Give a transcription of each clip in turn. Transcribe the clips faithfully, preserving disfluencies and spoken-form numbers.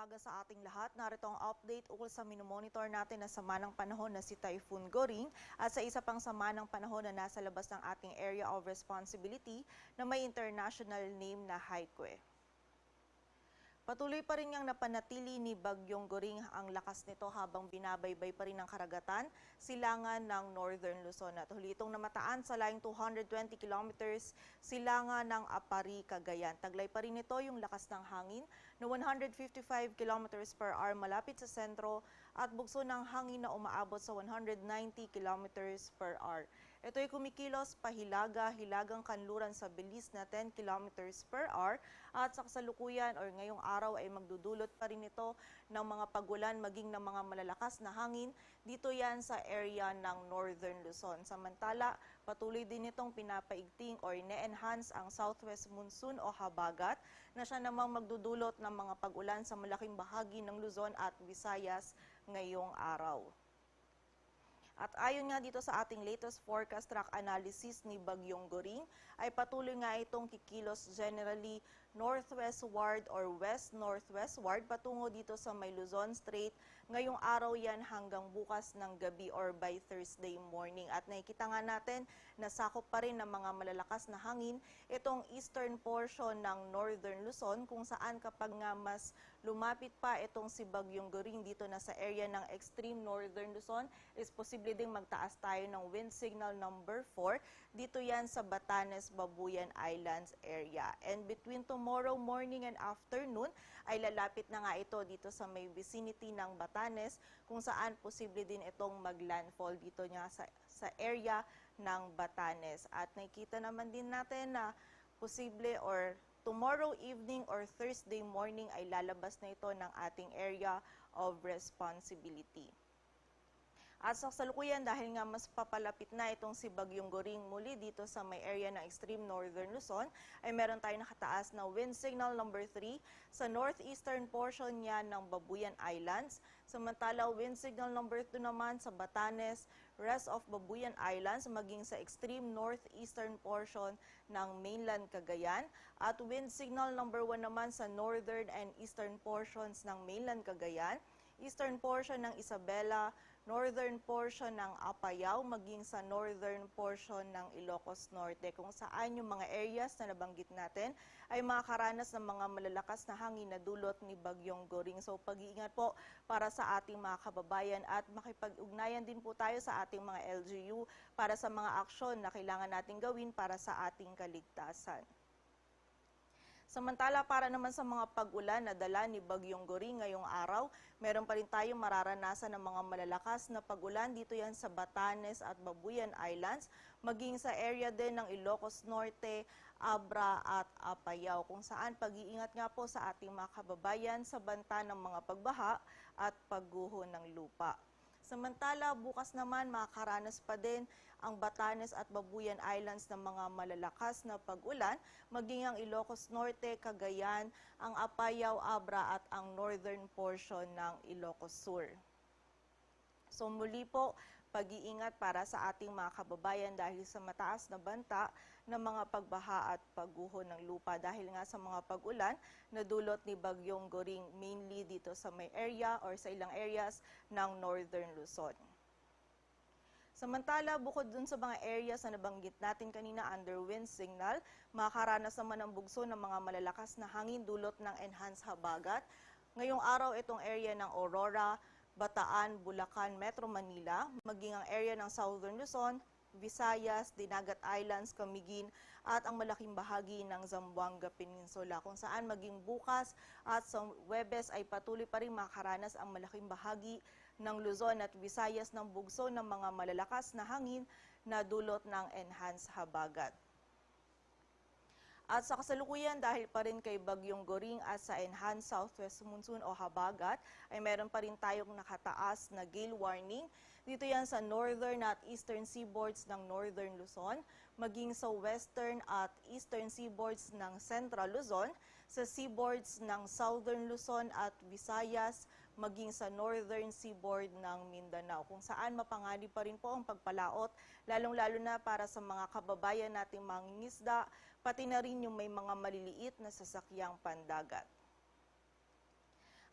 Aga sa ating lahat, narito ang update ukol sa minomonitor natin na sama ng panahon na si Typhoon Goring at sa isa pang sama ng panahon na nasa labas ng ating area of responsibility na may international name na Haikue. Patuloy pa rin ngang napanatili ni Bagyong Goring ang lakas nito habang binabaybay pa rin ng karagatan, silangan ng Northern Luzon at huli itong namataan sa layong two hundred twenty kilometers silangan ng Apari, Cagayan. Taglay pa rin ito yung lakas ng hangin na one hundred fifty-five kilometers per hour malapit sa sentro at bugso ng hangin na umaabot sa one hundred ninety kilometers per hour. Ito'y kumikilos pahilaga-hilagang kanluran sa bilis na ten kilometers per hour at sa kasalukuyan or ngayong araw ay magdudulot pa rin ito ng mga pagulan maging ng mga malalakas na hangin dito yan sa area ng Northern Luzon. Samantala, patuloy din itong pinapaigting or ine-enhance ang southwest monsoon o habagat na siya namang magdudulot ng mga pagulan sa malaking bahagi ng Luzon at Visayas ngayong araw. At ayon nga dito sa ating latest forecast track analysis ni Bagyong Goring, ay patuloy nga itong kikilos generally northwestward or west-northwestward patungo dito sa may Luzon Strait ngayong araw yan hanggang bukas ng gabi or by Thursday morning. At nakikita nga natin na sakop pa rin ng mga malalakas na hangin itong eastern portion ng Northern Luzon, kung saan kapag nga mas lumapit pa itong si Bagyong Goring dito na sa area ng extreme Northern Luzon, is posible ding magtaas tayo ng wind signal number four. Dito yan sa Batanes, Babuyan Islands area. And between tomorrow morning and afternoon, ay lalapit na nga ito dito sa may vicinity ng Batanes, kung saan posible din itong mag-landfall dito nga sa, sa area ng Batanes. At nakikita naman din natin na posible or tomorrow evening or Thursday morning ay lalabas na ito ng ating area of responsibility. At sa kasalukuyan, dahil nga mas papalapit na itong si Bagyong Goring muli dito sa may area ng extreme northern Luzon, ay meron tayong nakataas na wind signal number three sa northeastern portion niya ng Babuyan Islands. Samantala, wind signal number two naman sa Batanes, rest of Babuyan Islands, maging sa extreme northeastern portion ng mainland Cagayan. At wind signal number one naman sa northern and eastern portions ng mainland Cagayan, eastern portion ng Isabela, northern portion ng Apayao, maging sa northern portion ng Ilocos Norte, kung saan yung mga areas na nabanggit natin ay makakaranas ng mga malalakas na hangin na dulot ni Bagyong Goring. So, pag-iingat po para sa ating mga kababayan at makipag-ugnayan din po tayo sa ating mga L G U para sa mga aksyon na kailangan nating gawin para sa ating kaligtasan. Samantala, para naman sa mga pag-ulan na dala ni Bagyong Goring ngayong araw, meron pa rin tayong mararanasan ng mga malalakas na pag-ulan dito yan sa Batanes at Babuyan Islands, maging sa area din ng Ilocos Norte, Abra at Apayao, kung saan pag-iingat nga po sa ating mga kababayan sa banta ng mga pagbaha at pagguho ng lupa. Samantala, bukas naman makakaranas pa din ang Batanes at Babuyan Islands ng mga malalakas na pag-ulan, maging ang Ilocos Norte, Cagayan, ang Apayao, Abra at ang northern portion ng Ilocos Sur. So muli po, pag-iingat para sa ating mga kababayan dahil sa mataas na banta ng mga pagbaha at pagguho ng lupa dahil nga sa mga pag-ulan na dulot ni Bagyong Goring, mainly dito sa may area or sa ilang areas ng Northern Luzon. Samantala, bukod dun sa mga areas na nabanggit natin kanina under wind signal, makakaranas naman ang bugso ng mga malalakas na hangin dulot ng enhanced habagat. Ngayong araw, itong area ng Aurora, Bataan, Bulacan, Metro Manila, maging ang area ng Southern Luzon, Visayas, Dinagat Islands, Camiguin, at ang malaking bahagi ng Zamboanga Peninsula, kung saan maging bukas at sa Huwebes ay patuloy pa rin makakaranas ang malaking bahagi ng Luzon at Visayas ng bugso ng mga malalakas na hangin na dulot ng enhanced habagat. At sa kasalukuyan, dahil pa rin kay Bagyong Goring at sa enhanced southwest monsoon o habagat, ay meron pa rin tayong nakataas na gale warning. Dito yan sa northern at eastern seaboards ng Northern Luzon, maging sa western at eastern seaboards ng Central Luzon, sa seaboards ng Southern Luzon at Visayas, maging sa northern seaboard ng Mindanao, kung saan mapanganib pa rin po ang pagpalaot, lalong-lalo na para sa mga kababayan nating mangingisda, pati na rin yung may mga maliliit na sasakyang pandagat.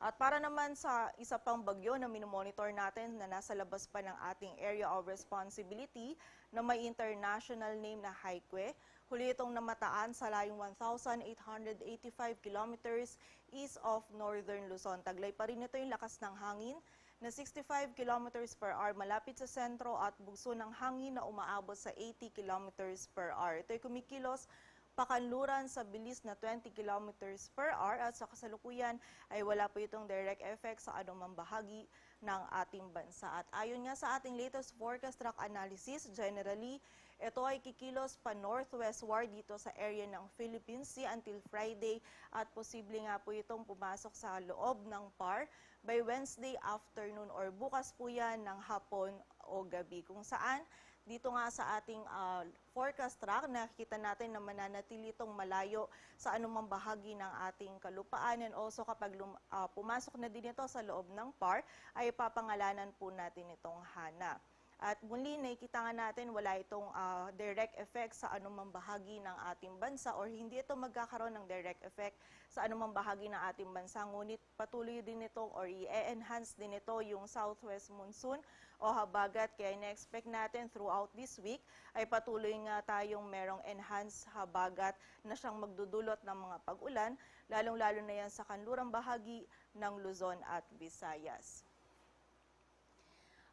At para naman sa isa pang bagyo na minomonitor natin na nasa labas pa ng ating area of responsibility na may international name na Haikwe, huli itong namataan sa layong one thousand eight hundred eighty-five kilometers east of northern Luzon. Taglay pa rin ito yung lakas ng hangin na sixty-five kilometers per hour malapit sa sentro at bugso ng hangin na umaabot sa eighty kilometers per hour. Ito'y kumikilos pakanluran sa bilis na twenty kilometers per hour at sa kasalukuyan ay wala po itong direct effect sa anumang bahagi ng ating bansa. At ayon nga sa ating latest forecast track analysis, generally, ito ay kikilos pa northwestward dito sa area ng Philippine Sea until Friday at posible nga po itong pumasok sa loob ng par by Wednesday afternoon or bukas po yan ng hapon o gabi. Kung saan, dito nga sa ating, ah, forecast track, nakikita natin na mananatili itong malayo sa anumang bahagi ng ating kalupaan. And also, kapag lum-, ah, pumasok na din ito sa loob ng par, ay papangalanan po natin itong Hana. At muli, nakikita nga natin, wala itong, ah, direct effect sa anumang bahagi ng ating bansa or hindi ito magkakaroon ng direct effect sa anumang bahagi ng ating bansa. Ngunit patuloy din ito or i-enhance din ito yung southwest monsoon o habagat. Kaya ina-expect natin throughout this week ay patuloy nga tayong merong enhanced habagat na siyang magdudulot ng mga pag-ulan, lalong-lalo na yan sa kanlurang bahagi ng Luzon at Visayas.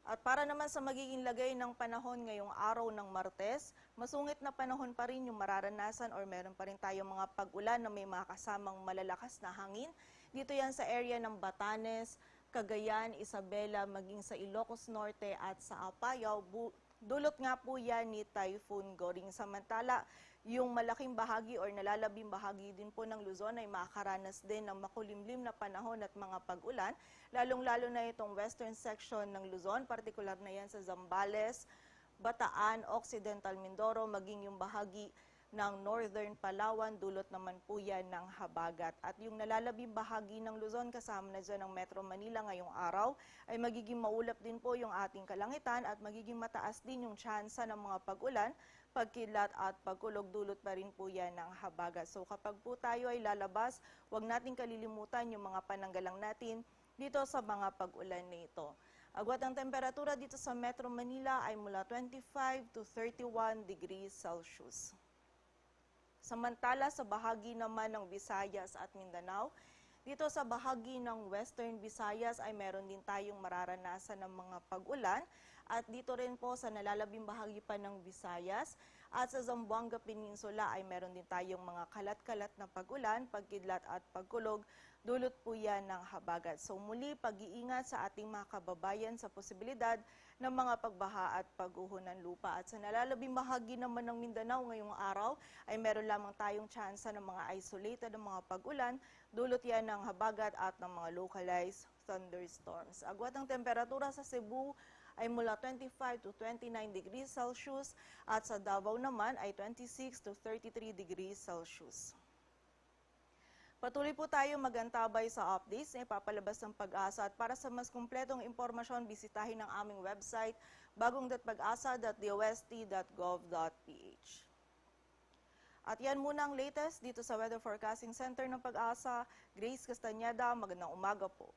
At para naman sa magiging lagay ng panahon ngayong araw ng Martes, masungit na panahon pa rin yung mararanasan or meron pa rin tayong mga pag-ulan na may mga kasamang malalakas na hangin. Dito yan sa area ng Batanes, Cagayan, Isabela, maging sa Ilocos Norte at sa Apayao. Bu-, dulot nga po yan ni Typhoon Goring. Samantala, yung malaking bahagi or nalalabing bahagi din po ng Luzon ay makakaranas din ng makulimlim na panahon at mga pag-ulan, lalong-lalo na itong western section ng Luzon, partikular na yan sa Zambales, Bataan, Occidental Mindoro, maging yung bahagi ng Northern Palawan, dulot naman po yan ng habagat. At yung nalalabing bahagi ng Luzon, kasama na dyan ang Metro Manila ngayong araw, ay magiging maulap din po yung ating kalangitan at magiging mataas din yung tsansa ng mga pag-ulan, pagkidlat at pagkulog, dulot pa rin po yan ng habagat. So kapag po tayo ay lalabas, huwag nating kalilimutan yung mga pananggalang natin dito sa mga pag-ulan na ito. Agwat ang temperatura dito sa Metro Manila ay mula twenty-five to thirty-one degrees Celsius. Samantala, sa bahagi naman ng Visayas at Mindanao, dito sa bahagi ng Western Visayas ay meron din tayong mararanasan ng mga pag-ulan at dito rin po sa nalalabing bahagi pa ng Visayas at sa Zamboanga Peninsula ay meron din tayong mga kalat-kalat na pag-ulan, pagkidlat at pagkulog, dulot po yan ng habagat. So muli, pag-iingat sa ating mga kababayan sa posibilidad ng mga pagbaha at pagguho ng lupa. At sa nalalabing bahagi naman ng Mindanao ngayong araw ay meron lamang tayong tsansa ng mga isolated na mga pag-ulan, dulot yan ng habagat at ng mga localized thunderstorms. Agwat ang temperatura sa Cebu ay mula twenty-five to twenty-nine degrees Celsius at sa Davao naman ay twenty-six to thirty-three degrees Celsius. Patuloy po tayo mag-antabay sa updates na ipapalabas ng PAGASA at para sa mas kumpletong impormasyon, bisitahin ang aming website, bagong dot pag asa dot D O S T dot gov dot P H. At yan muna ang latest dito sa Weather Forecasting Center ng PAGASA. Grace Castañeda, magandang umaga po.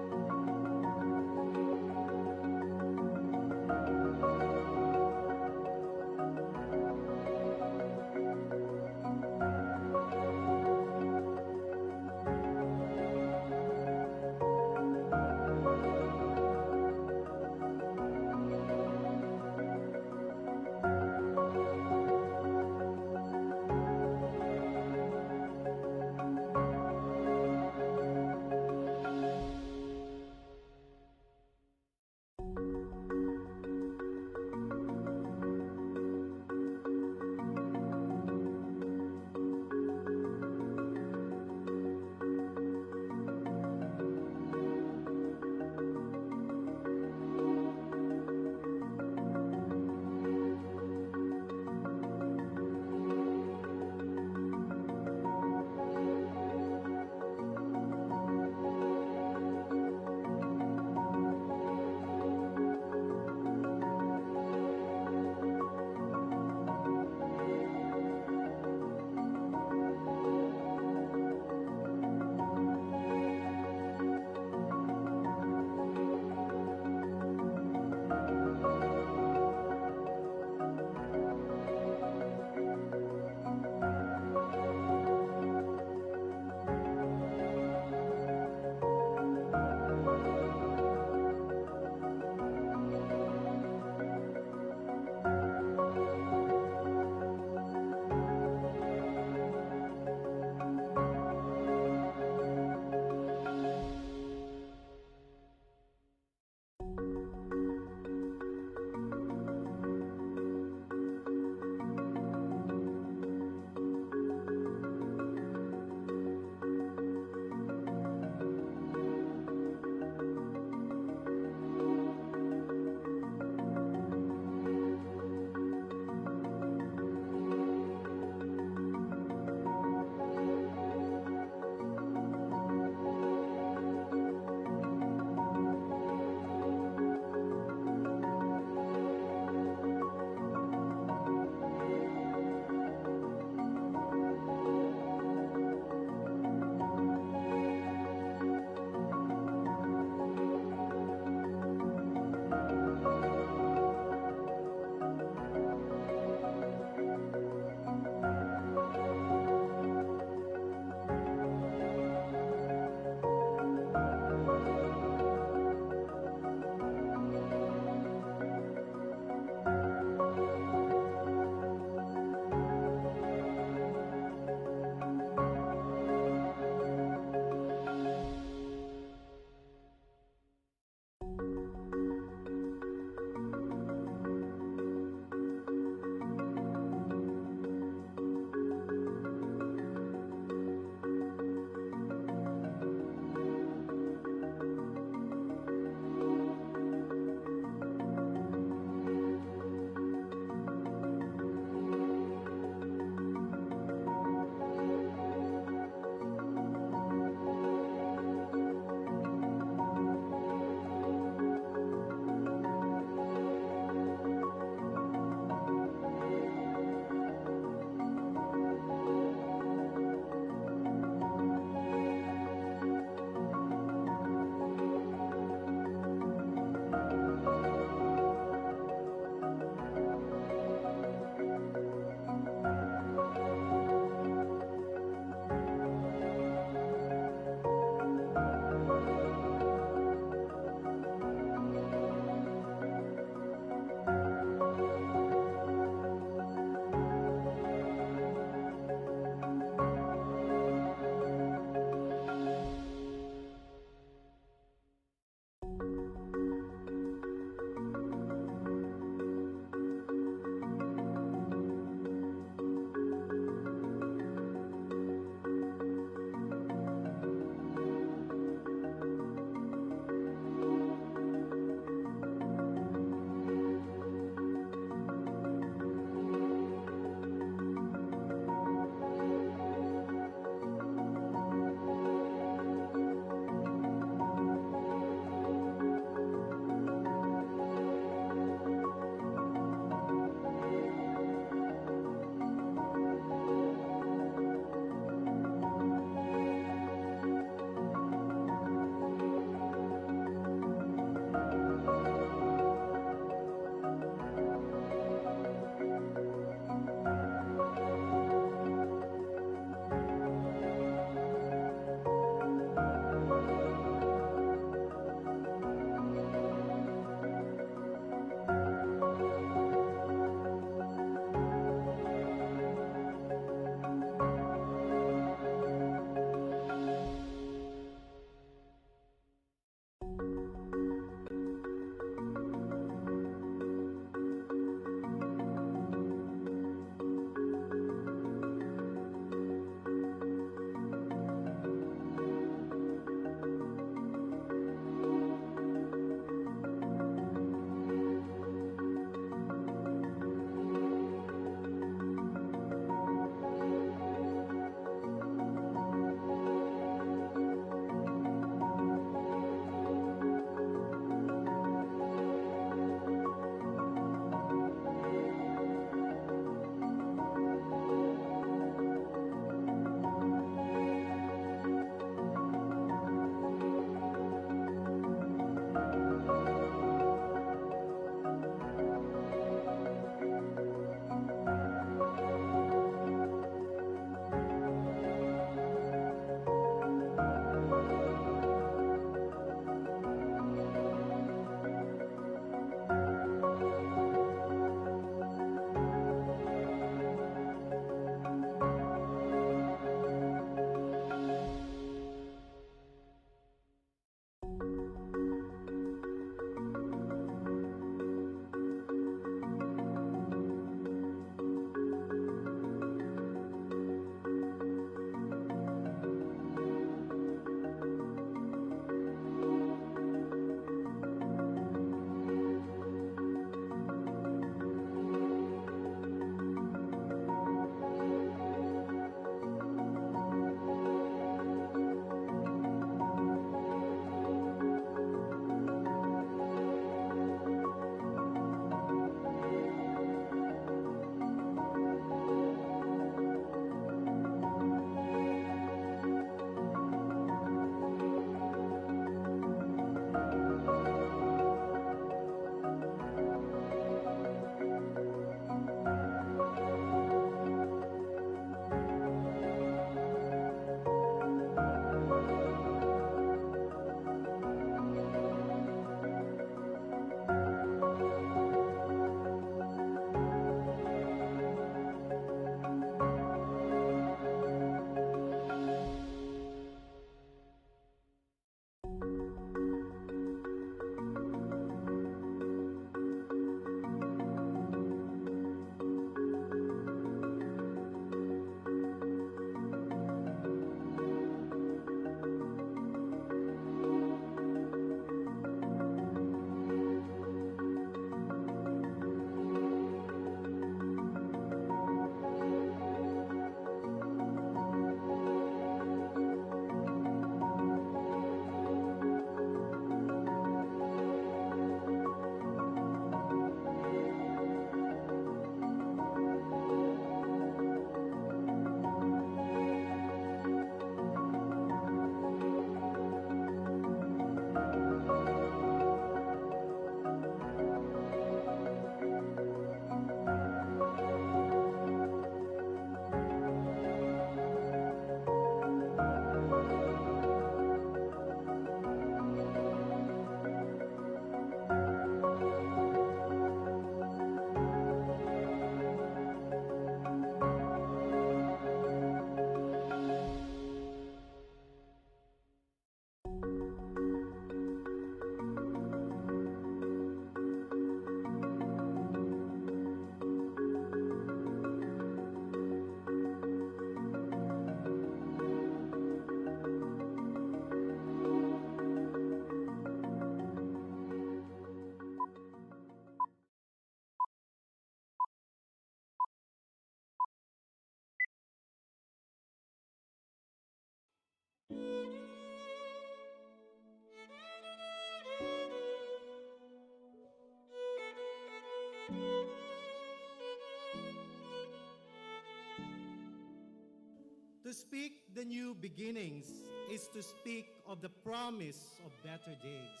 To speak the new beginnings is to speak of the promise of better days,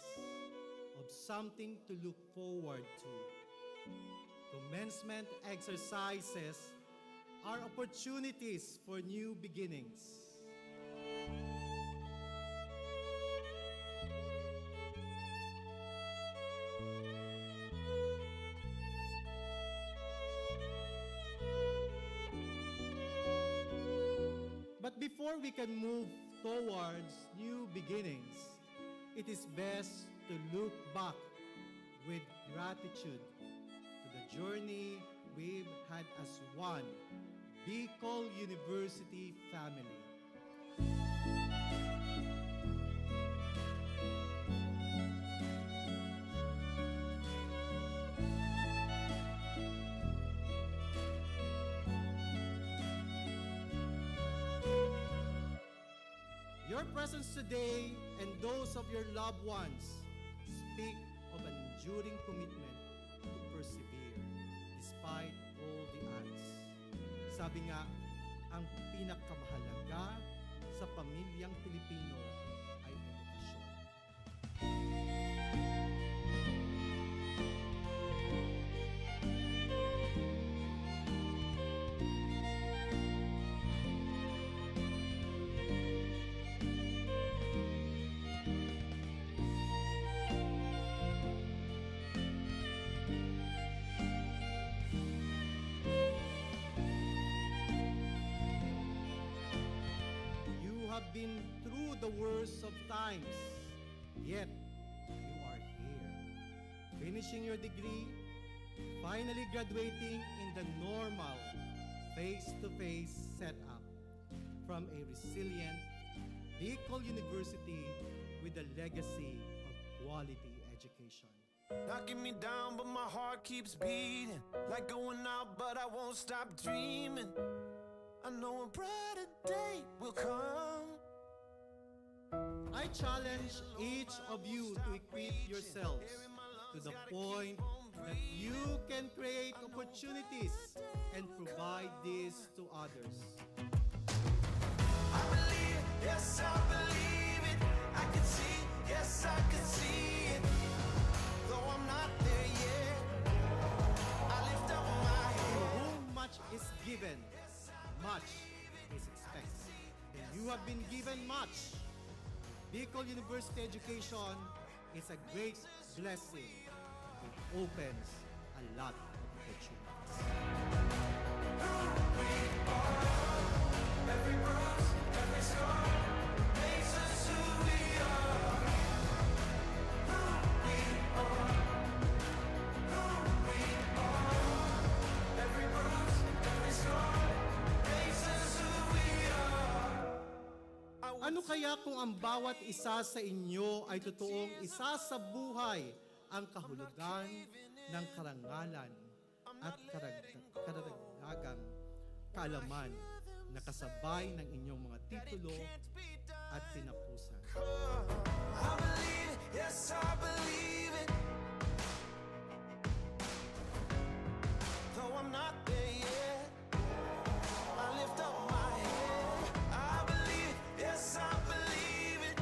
of something to look forward to. Commencement exercises are opportunities for new beginnings. But before we can move towards new beginnings, it is best to look back with gratitude to the journey we've had as one Bicol University family. Your presence today and those of your loved ones speak of an enduring commitment to persevere despite all the odds. Sabi nga, ang pinakamahalaga sa pamilyang Pilipino ay edukasyon. You have been through the worst of times, yet you are here, finishing your degree, finally graduating in the normal face-to-face setup from a resilient Bicol University with a legacy of quality education. Knocking me down, but my heart keeps beating. Like going out, but I won't stop dreaming. I know a brighter day will come. I challenge each of you to equip yourselves to the point that you can create opportunities and provide this to others. I believe, yes, I believe it. I can see, yes, I can see it. Though I'm not there yet, I lift up my head. To whom much is given, much is expected. And you have been given much. Bicol University education is a great blessing. It opens a lot of opportunities. Every bruise, every scar makes us who we are. Who we are, who we are. Every bruise, every scar makes us who we are. Ano kaya kung ang bawat isa sa inyo ay totoong isasabuhay ang kahulugan ng karangalan at karag-, karagdagang kaalaman na kasabay ng inyong mga titulo at kinapusan? I believe, yes, I believe it. Though I'm not there yet, I lift up my head. I believe, yes, I believe it.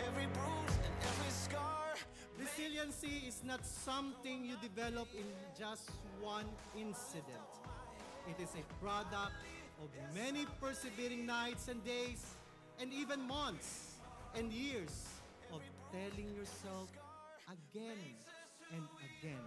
Every bruise and every scar. Resiliency is not something you develop in just one incident. It is a product of many persevering nights and days, and even months and years of telling yourself again and again.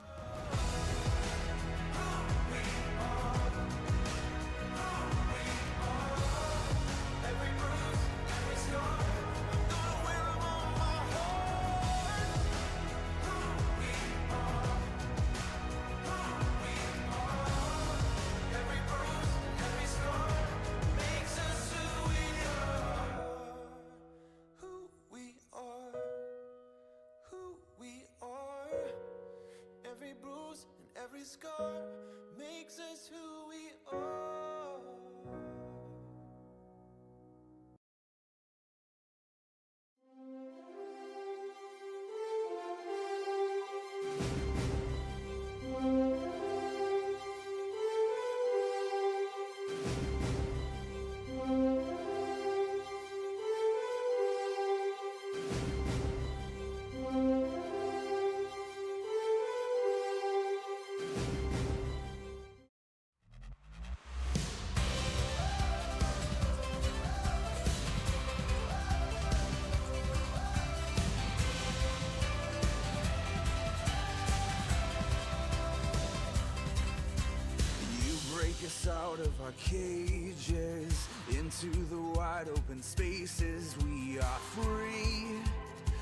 Who we are, who we are. Every bruise and Out of our cages, into the wide open spaces, we are free,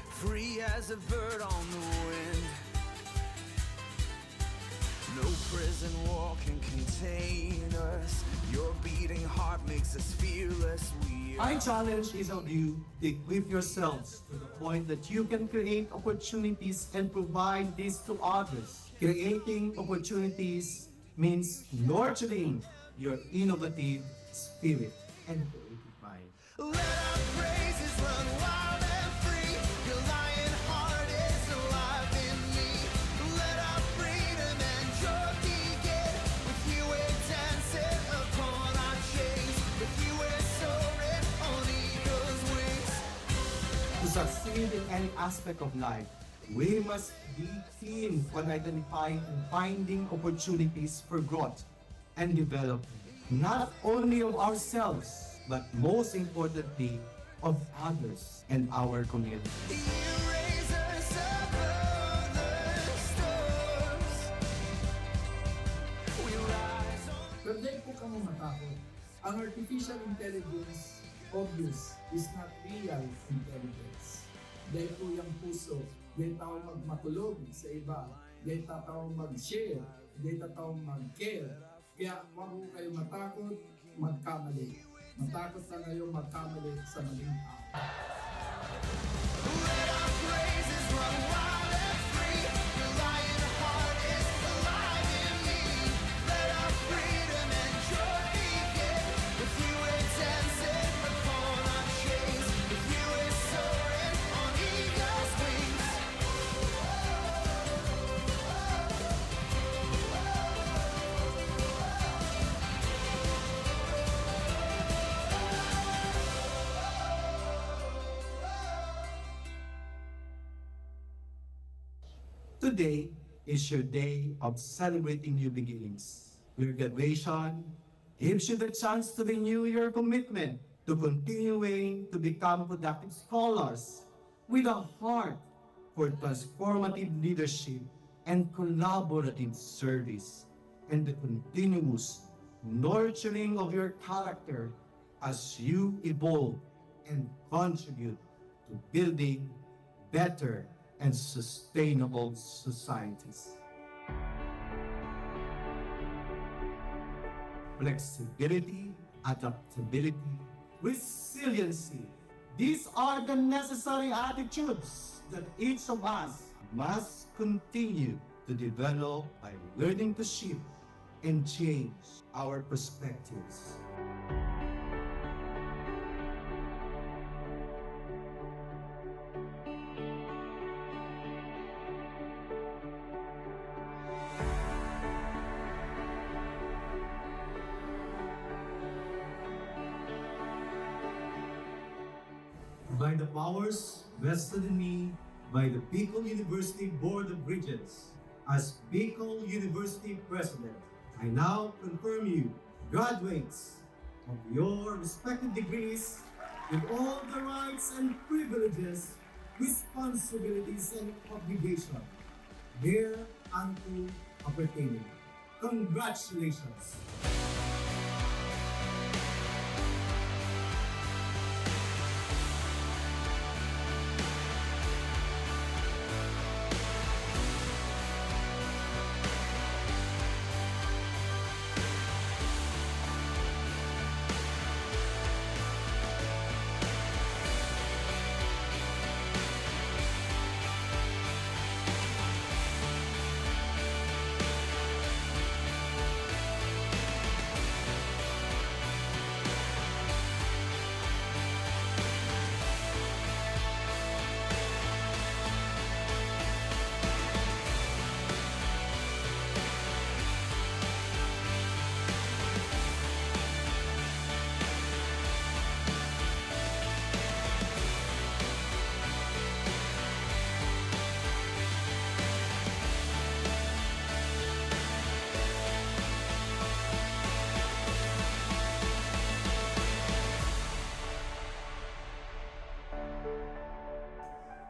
free as a bird on the wind. No prison wall can contain us. Your beating heart makes us fearless. We are I challenge each of you to equip yourselves to the point that you can create opportunities and provide this to others. Creating opportunities means nurturing your innovative spirit and creative mind. Let our praises run wild and free. Your lion heart is alive in me. Let our freedom and joy begin. With you we're dancing upon our chains. With you we're soaring on eagle's wings. To succeed in any aspect of life, we must be keen on identifying and finding opportunities for growth and development, not only of ourselves, but most importantly, of others and our community. You raise us above the storms. We rise on Pero dai po kamo matakot. Ang artificial intelligence, obvious, is not real intelligence. Dai po yang puso, dai tao magmakulog sa iba, dai tao mag-share, dai tao mag-care. Kaya wag po kayo matakot magkamali. Matakot lang kayo magkamali sa maling tao. Let our praises run wild and free. Your lion heart is alive in me. Let our freedom and joy begin. With you we're dancing upon our chains. With you we're soaring on eagle's wings. Today is your day of celebrating new beginnings. Your graduation gives you the chance to renew your commitment to continuing to become productive scholars with a heart for transformative leadership and collaborative service, and the continuous nurturing of your character as you evolve and contribute to building better and sustainable societies. Flexibility, adaptability, resiliency. These are the necessary attitudes that each of us must continue to develop by learning to shift and change our perspectives. By the powers vested in me by the Bicol University Board of Regents, as Bicol University President, I now confirm you graduates of your respective degrees with all the rights and privileges, responsibilities and obligations thereunto appertaining. Congratulations!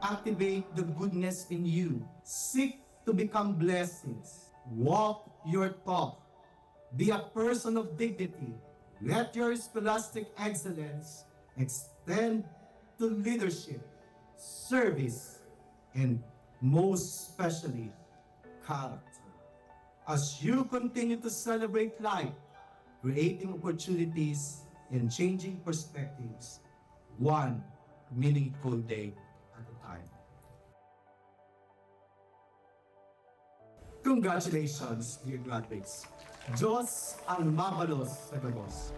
Activate the goodness in you. Seek to become blessings. Walk your talk. Be a person of dignity. Let your scholastic excellence extend to leadership, service, and most especially, character. As you continue to celebrate life, creating opportunities and changing perspectives, one meaningful day at a time. Congratulations, dear graduates. Diyos ang mabalos sa gabos.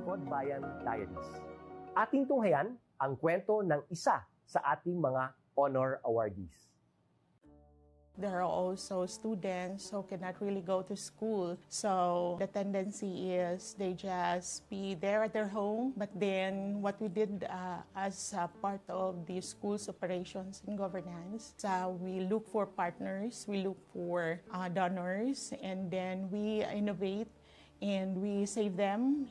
Podbayan Diaries. Ating tunghayan ang kwento ng isa sa ating mga honor awardees. There are also students who cannot really go to school. So the tendency is they just be there at their home. But then what we did uh, as a part of the school's operations and governance, uh, we look for partners, we look for uh, donors, and then we innovate and we save them.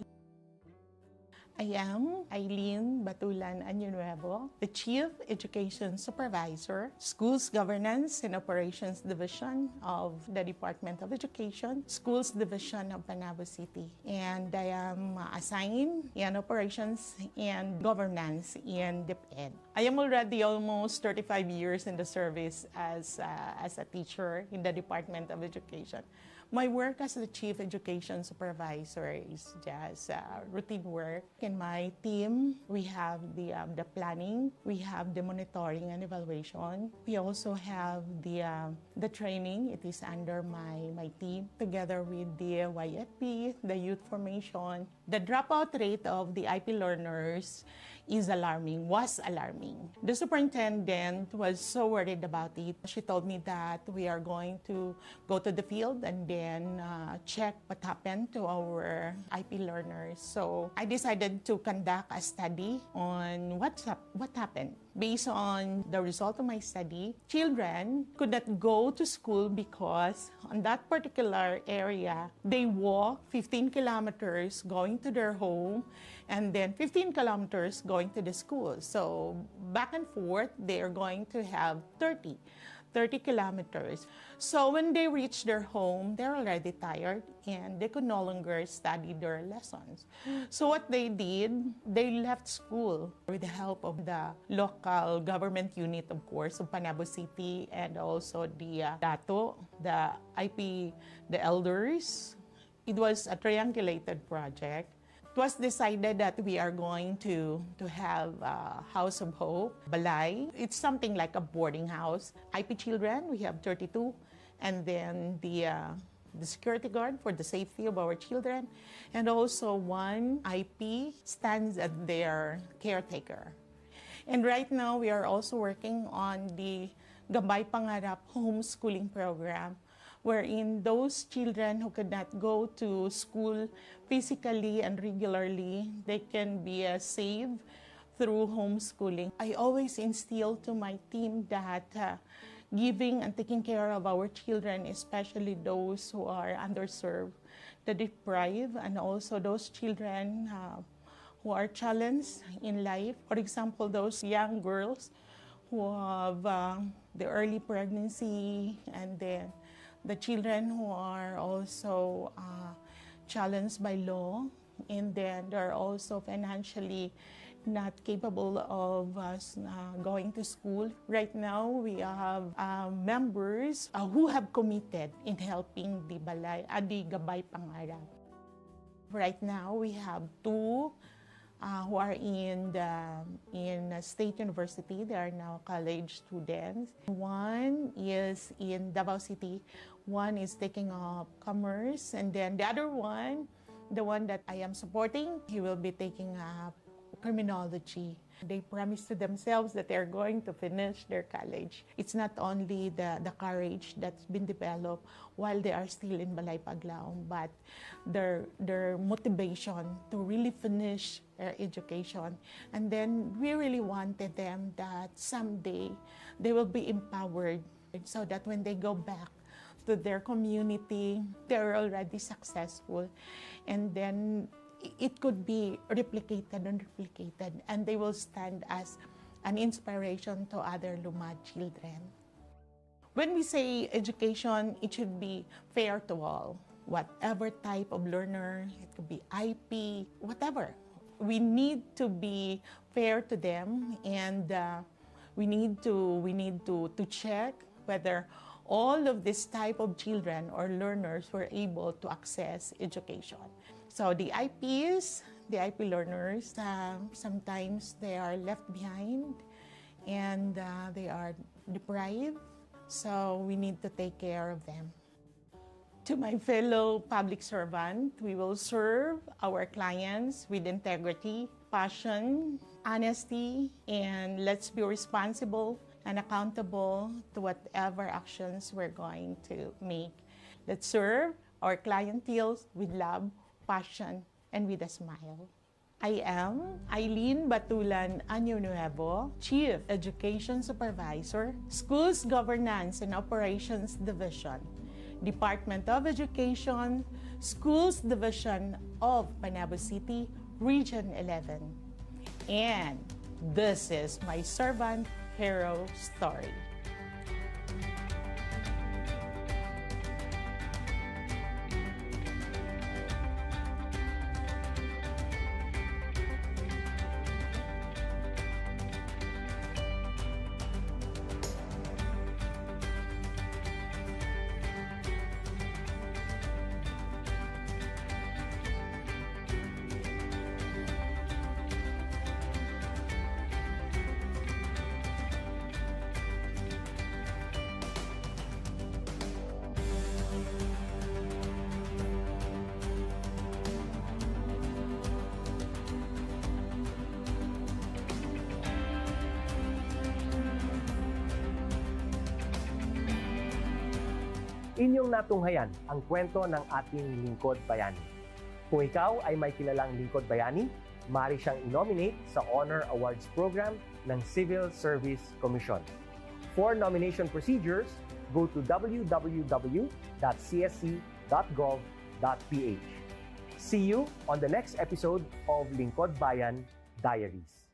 I am Eileen Batulan Año Nuevo, the Chief Education Supervisor, Schools Governance and Operations Division of the Department of Education, Schools Division of Panabo City. And I am uh, assigned in Operations and Governance in DepEd. I am already almost thirty-five years in the service as, uh, as a teacher in the Department of Education. My work as the Chief Education Supervisor is just uh, routine work. In my team, we have the, um, the planning, we have the monitoring and evaluation. We also have the, uh, the training. It is under my, my team, together with the Y F P, the youth formation. The dropout rate of the I P learners is alarming, was alarming. The superintendent was so worried about it. She told me that we are going to go to the field and then uh, check what happened to our I P learners. So I decided to conduct a study on what's up, what happened. Based on the result of my study, children could not go to school because on that particular area, they walk fifteen kilometers going to their home and then fifteen kilometers going to the school. So back and forth, they are going to have thirty, thirty kilometers. So when they reach their home, they're already tired and they could no longer study their lessons. So what they did, they left school with the help of the local government unit, of course, of Panabo City, and also the uh, DATO, the I P, the elders. It was a triangulated project. It was decided that we are going to, to have a House of Hope, Balay. It's something like a boarding house. I P children, we have thirty-two. And then the uh, the security guard for the safety of our children, and also one I P stands as their caretaker. And right now, we are also working on the Gabay Pangarap homeschooling program, wherein those children who could not go to school physically and regularly, they can be uh, saved through homeschooling. I always instill to my team that uh, giving and taking care of our children, especially those who are underserved, the deprived, and also those children uh, who are challenged in life. For example, those young girls who have uh, the early pregnancy, and then the children who are also uh, challenged by law, and then they're also financially not capable of uh, s- uh, going to school. Right now, we have uh, members uh, who have committed in helping the Balay, uh, the Gabay Pangarap. Right now, we have two uh, who are in the in a state university. They are now college students. One is in Davao City. One is taking up commerce, and then the other one, the one that I am supporting, he will be taking up criminology. They promise to themselves that they're going to finish their college. It's not only the, the courage that's been developed while they are still in Balay Paglaom, but their their motivation to really finish their education. And then we really wanted them that someday they will be empowered, so that when they go back to their community, they're already successful. And then it could be replicated and replicated, and they will stand as an inspiration to other Lumad children. When we say education, it should be fair to all. Whatever type of learner, it could be I P, whatever. We need to be fair to them, and uh, we need to we need to to check whether all of this type of children or learners were able to access education. So the I Ps, the I P learners, uh, sometimes they are left behind and uh, they are deprived. So we need to take care of them. To my fellow public servant, we will serve our clients with integrity, passion, honesty, and let's be responsible and accountable to whatever actions we're going to make. Let's serve our clientele with love, passion, and with a smile. I am Eileen Batulan Año Nuevo, Chief Education Supervisor, Schools Governance and Operations Division, Department of Education, Schools Division of Panabo City, Region eleven. And this is my servant hero story. Inyong natunghayan ang kwento ng ating lingkod bayani. Kung ikaw ay may kilalang lingkod bayani, maaari siyang i-nominate sa Honor Awards Program ng Civil Service Commission. For nomination procedures, go to w w w dot c s c dot gov dot p h. See you on the next episode of Lingkod Bayan Diaries.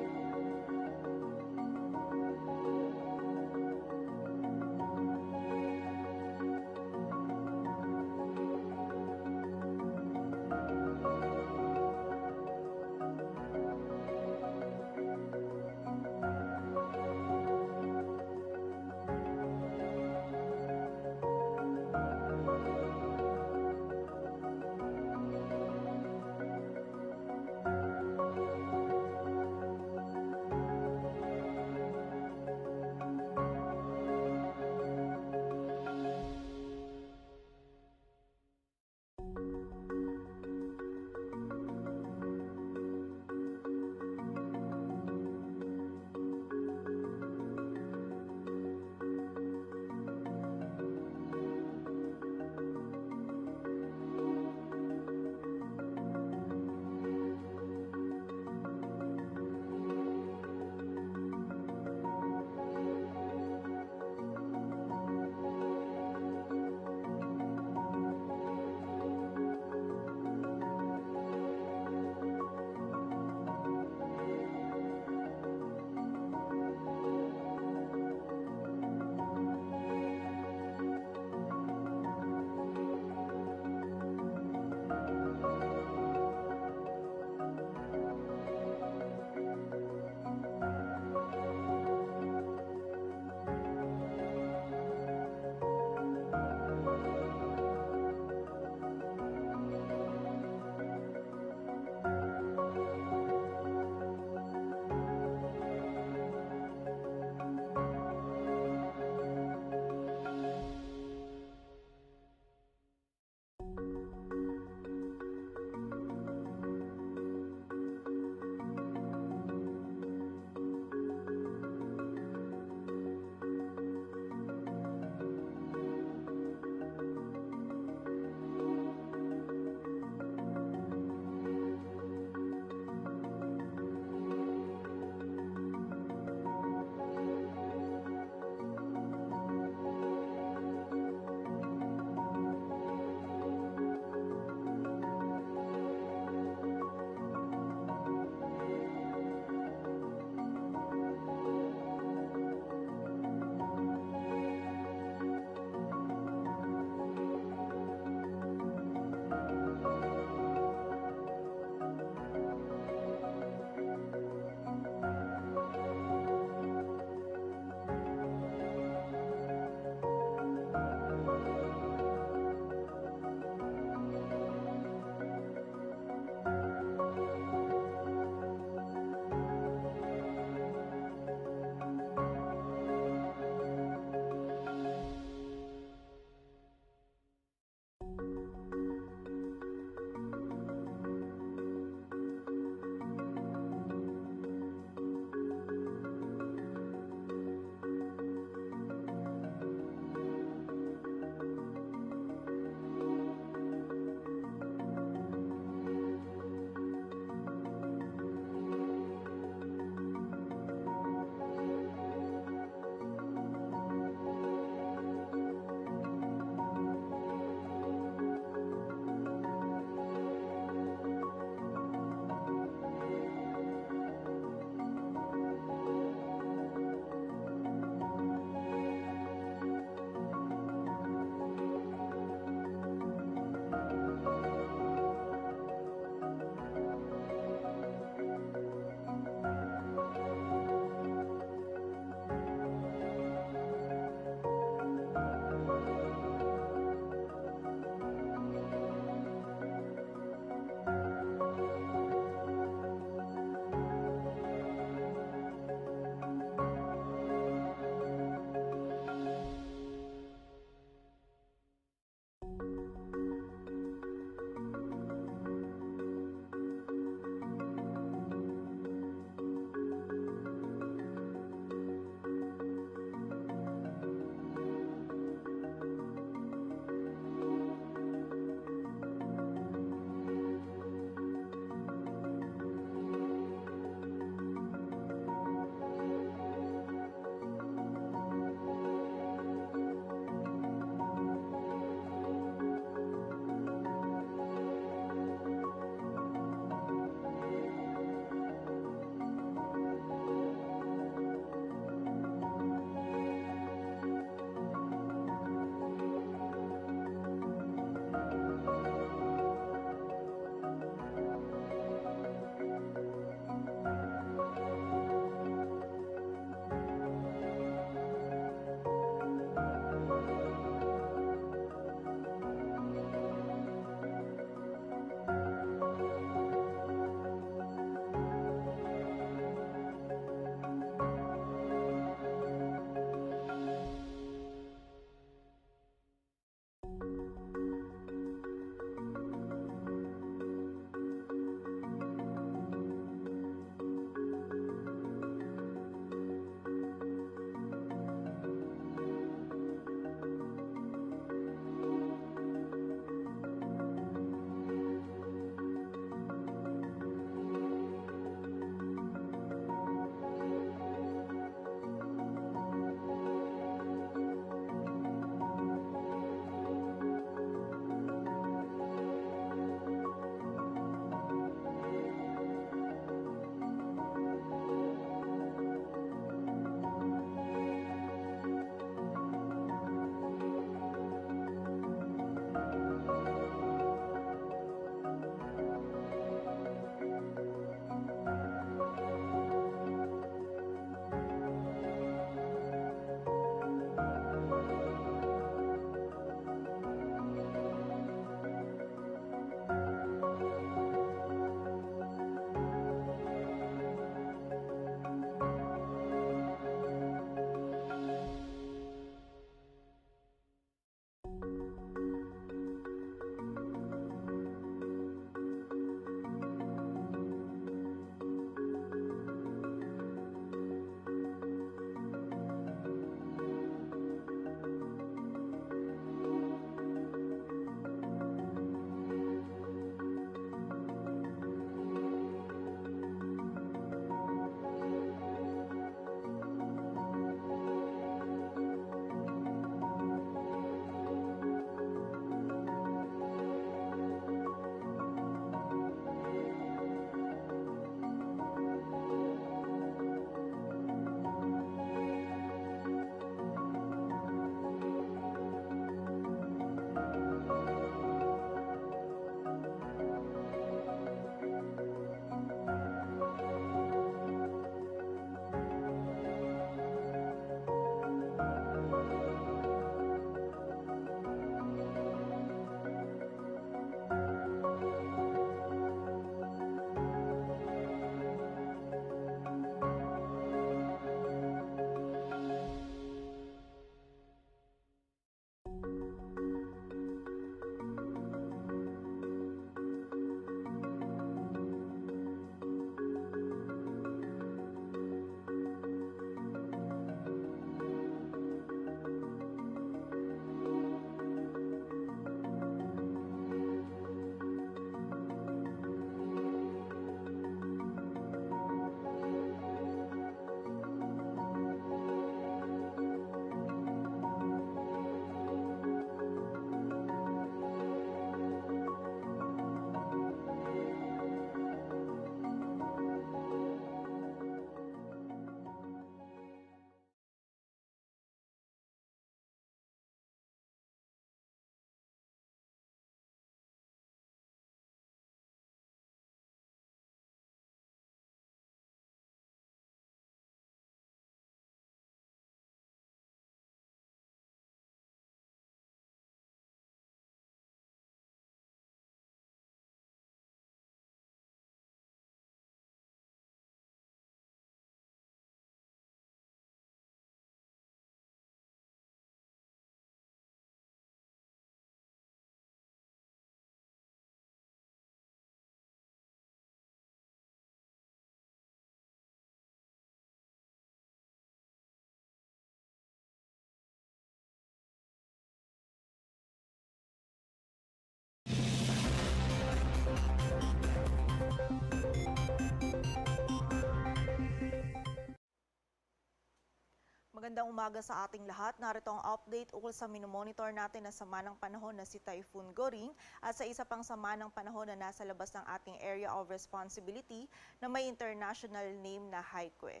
Magandang umaga sa ating lahat. Narito ang update ukol sa minomonitor natin na sama ng panahon na si Typhoon Goring at sa isa pang sama ng panahon na nasa labas ng ating area of responsibility na may international name na Haikue.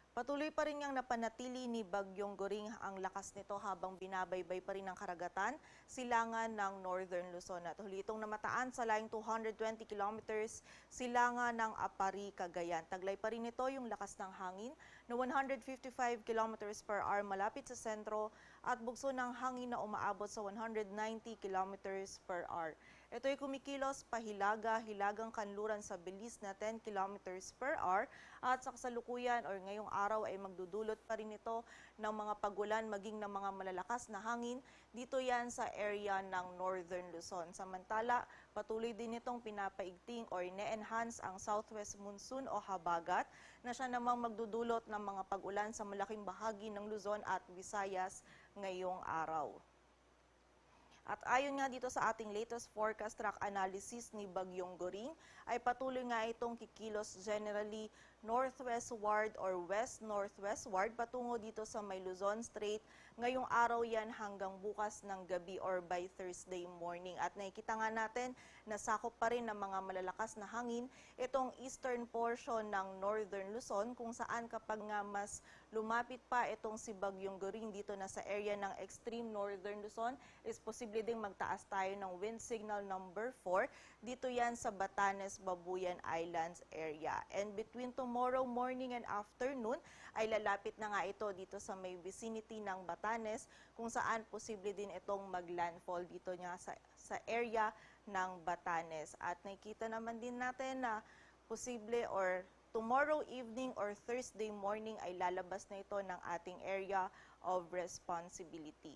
Patuloy pa rin ngang napanatili ni Bagyong Goring ang lakas nito habang binabaybay pa rin ng karagatan, silangan ng Northern Luzon at huli itong namataan sa laing two hundred twenty kilometers silangan ng Apari, Cagayan. Taglay pa rin nito yung lakas ng hangin na one hundred fifty-five kilometers per hour malapit sa sentro at bugso ng hangin na umaabot sa one hundred ninety kilometers per hour. Ito'y kumikilos pahilaga, hilagang kanluran sa bilis na ten kilometers per hour at sa kasalukuyan or ngayong araw ay magdudulot pa rin ito ng mga pagulan maging ng mga malalakas na hangin dito yan sa area ng Northern Luzon. Samantala, patuloy din itong pinapaigting or ine-enhance ang southwest monsoon o habagat na siya namang magdudulot ng mga pagulan sa malaking bahagi ng Luzon at Visayas ngayong araw. At ayon nga dito sa ating latest forecast track analysis ni Bagyong Goring, ay patuloy nga itong kikilos generally northwestward or west-northwestward patungo dito sa may Luzon Strait ngayong araw yan hanggang bukas ng gabi or by Thursday morning. At nakikita nga natin na sakop pa rin ng mga malalakas na hangin itong eastern portion ng Northern Luzon, kung saan kapag nga mas lumapit pa itong si Bagyong Goring dito na sa area ng extreme Northern Luzon, is posible ding magtaas tayo ng wind signal number four dito yan sa Batanes, Babuyan Islands area. And between tomorrow morning and afternoon ay lalapit na nga ito dito sa may vicinity ng Batanes, kung saan posible din itong maglandfall dito nga sa, sa area ng Batanes. At nakikita naman din natin na posible or tomorrow evening or Thursday morning ay lalabas na ito ng ating area of responsibility.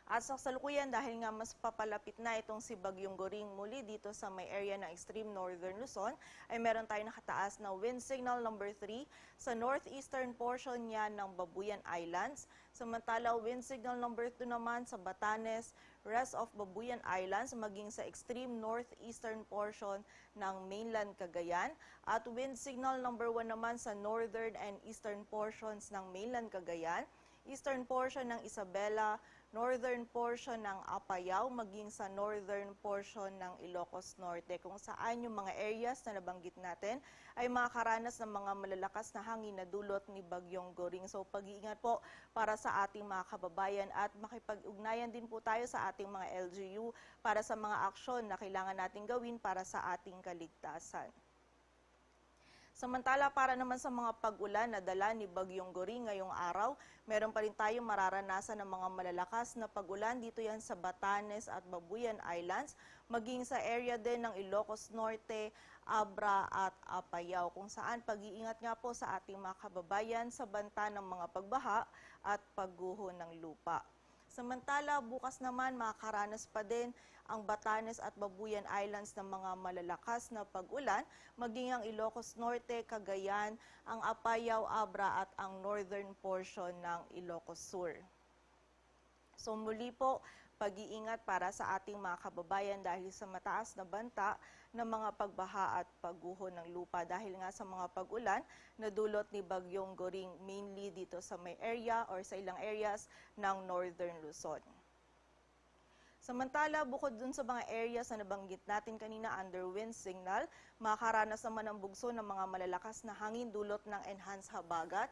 At sa kasalukuyan, dahil nga mas papalapit na itong si Bagyong Goring muli dito sa may area ng extreme northern Luzon, ay meron tayong nakataas na wind signal number three sa northeastern portion niya ng Babuyan Islands. Samantala, wind signal number two naman sa Batanes, rest of Babuyan Islands, maging sa extreme northeastern portion ng mainland Cagayan. At wind signal number one naman sa northern and eastern portions ng mainland Cagayan, eastern portion ng Isabela, northern portion ng Apayao, maging sa northern portion ng Ilocos Norte, kung saan yung mga areas na nabanggit natin ay makakaranas ng mga malalakas na hangin na dulot ni Bagyong Goring. So, pag-iingat po para sa ating mga kababayan at makipag-ugnayan din po tayo sa ating mga L G U para sa mga aksyon na kailangan nating gawin para sa ating kaligtasan. Samantala, para naman sa mga pag-ulan na dala ni Bagyong Goring ngayong araw, meron pa rin tayong mararanasan ng mga malalakas na pag-ulan dito yan sa Batanes at Babuyan Islands, maging sa area din ng Ilocos Norte, Abra at Apayao, kung saan pag-iingat nga po sa ating mga kababayan sa banta ng mga pagbaha at pagguho ng lupa. Samantala, bukas naman makakaranas pa din ang Batanes at Babuyan Islands ng mga malalakas na pag-ulan, maging ang Ilocos Norte, Cagayan, ang Apayao, Abra at ang northern portion ng Ilocos Sur. So muli po, pag-iingat para sa ating mga kababayan dahil sa mataas na banta ng mga pagbaha at pagguho ng lupa dahil nga sa mga pag-ulan na dulot ni Bagyong Goring, mainly dito sa may area or sa ilang areas ng Northern Luzon. Samantala, bukod dun sa mga areas na nabanggit natin kanina under wind signal, makakaranas naman ang bugso ng mga malalakas na hangin dulot ng enhanced habagat.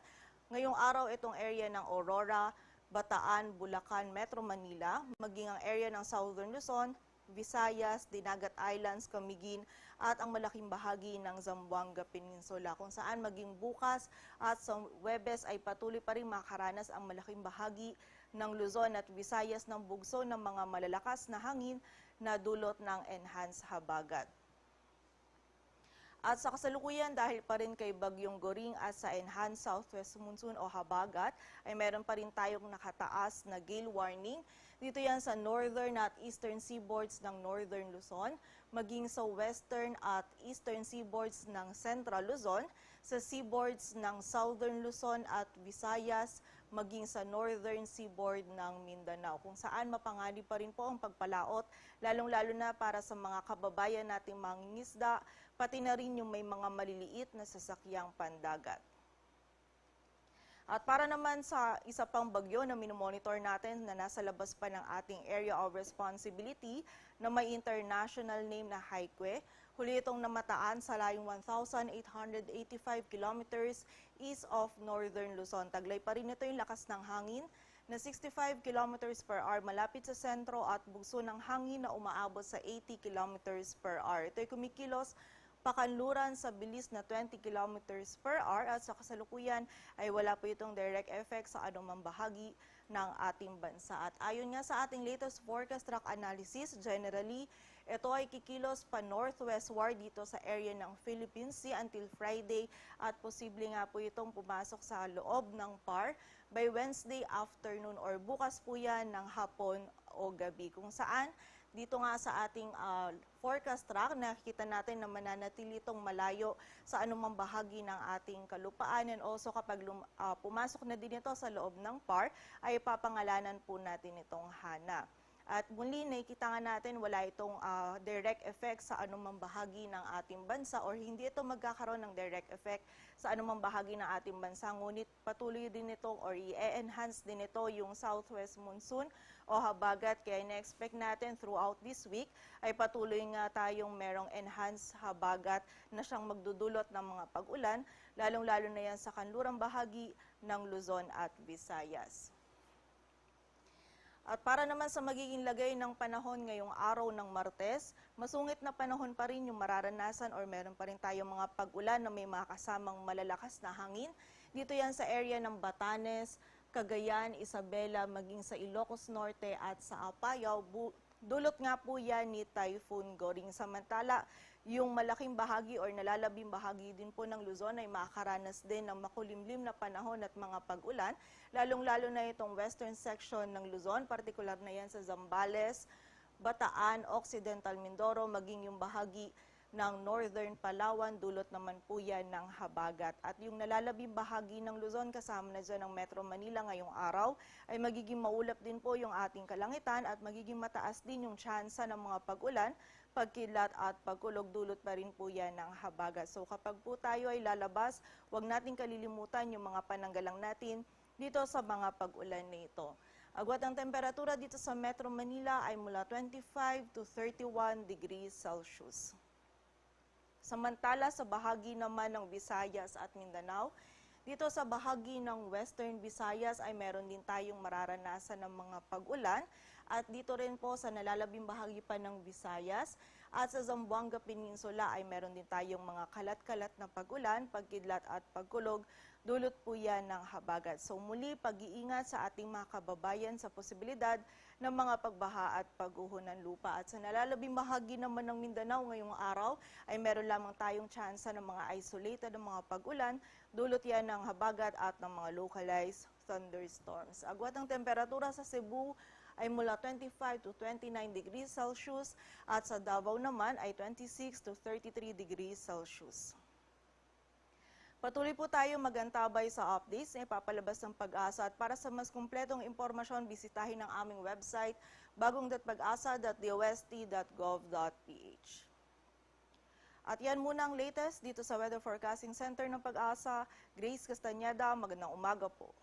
Ngayong araw, itong area ng Aurora, Bataan, Bulacan, Metro Manila, maging ang area ng Southern Luzon, Visayas, Dinagat Islands, Camiguin, at ang malaking bahagi ng Zamboanga Peninsula, kung saan maging bukas at sa Huwebes ay patuloy pa rin makakaranas ang malaking bahagi ng Luzon at Visayas ng bugso ng mga malalakas na hangin na dulot ng enhanced habagat. At sa kasalukuyan, dahil pa rin kay Bagyong Goring at sa enhanced southwest monsoon o habagat, ay meron pa rin tayong nakataas na gale warning. Dito yan sa northern at eastern seaboards ng Northern Luzon, maging sa western at eastern seaboards ng Central Luzon, sa seaboards ng Southern Luzon at Visayas, maging sa northern seaboard ng Mindanao, kung saan mapanganib pa rin po ang pagpalaot, lalong-lalo na para sa mga kababayan nating mangingisda, pati na rin yung may mga maliliit na sasakyang pandagat. At para naman sa isa pang bagyo na minomonitor natin na nasa labas pa ng ating area of responsibility na may international name na Haikue, huli itong namataan sa layong one thousand eight hundred eighty-five kilometers east of northern Luzon. Taglay pa rin ito yung lakas ng hangin na sixty-five kilometers per hour malapit sa sentro at bugso ng hangin na umaabot sa eighty kilometers per hour. Ito'y kumikilos pakanluran sa bilis na twenty kilometers per hour at sa kasalukuyan ay wala po itong direct effect sa anumang bahagi ng ating bansa. At ayon nga sa ating latest forecast track analysis, generally, ito ay kikilos pa northwestward dito sa area ng Philippine Sea until Friday at posible nga po itong pumasok sa loob ng par by Wednesday afternoon or bukas po yan ng hapon o gabi. Kung saan, dito nga sa ating, ah, forecast track, nakikita natin na mananatili itong malayo sa anumang bahagi ng ating kalupaan. And also, kapag lum-, ah, pumasok na din ito sa loob ng par, ay papangalanan po natin itong Hana. At muli, nakikita nga natin, wala itong, ah, direct effect sa anumang bahagi ng ating bansa or hindi ito magkakaroon ng direct effect sa anumang bahagi ng ating bansa. Ngunit patuloy din itong or i-enhance din ito yung southwest monsoon o habagat. Kaya ina-expect natin throughout this week ay patuloy nga tayong merong enhanced habagat na siyang magdudulot ng mga pag-ulan, lalong-lalo na yan sa kanlurang bahagi ng Luzon at Visayas. At para naman sa magiging lagay ng panahon ngayong araw ng Martes, masungit na panahon pa rin yung mararanasan or meron pa rin tayong mga pag-ulan na may mga kasamang malalakas na hangin. Dito yan sa area ng Batanes, Cagayan, Isabela, maging sa Ilocos Norte at sa Apayao. Bu-, dulot nga po yan ni Typhoon Goring. Samantala, yung malaking bahagi or nalalabing bahagi din po ng Luzon ay makakaranas din ng makulimlim na panahon at mga pag-ulan, lalong-lalo na itong western section ng Luzon, partikular na yan sa Zambales, Bataan, Occidental Mindoro, maging yung bahagi ng Northern Palawan, dulot naman po yan ng habagat. At yung nalalabing bahagi ng Luzon, kasama na dyan ang Metro Manila ngayong araw, ay magiging maulap din po yung ating kalangitan at magiging mataas din yung tsansa ng mga pag-ulan, pagkidlat at pagkulog, dulot pa rin po yan ng habagat. So kapag po tayo ay lalabas, huwag nating kalilimutan yung mga pananggalang natin dito sa mga pag-ulan na ito. Agwat ang temperatura dito sa Metro Manila ay mula twenty-five to thirty-one degrees Celsius. Samantala, sa bahagi naman ng Visayas at Mindanao, dito sa bahagi ng Western Visayas ay meron din tayong mararanasan ng mga pag-ulan at dito rin po sa nalalabing bahagi pa ng Visayas at sa Zamboanga Peninsula ay meron din tayong mga kalat-kalat na pag-ulan, pagkidlat at pagkulog, dulot po yan ng habagat. So muli, pag-iingat sa ating mga kababayan sa posibilidad ng mga pagbaha at pagguho ng lupa. At sa nalalabing bahagi naman ng Mindanao ngayong araw ay meron lamang tayong tsansa ng mga isolated na mga pag-ulan, dulot yan ng habagat at ng mga localized thunderstorms. Agwat ang temperatura sa Cebu ay mula twenty-five to twenty-nine degrees Celsius at sa Davao naman ay twenty-six to thirty-three degrees Celsius. Patuloy po tayo mag-antabay sa updates na ipapalabas ng PAGASA at para sa mas kumpletong impormasyon, bisitahin ang aming website, bagong dot pag-asa dot D O S T dot gov dot P H. At yan muna ang latest dito sa Weather Forecasting Center ng PAGASA. Grace Castañeda, magandang umaga po.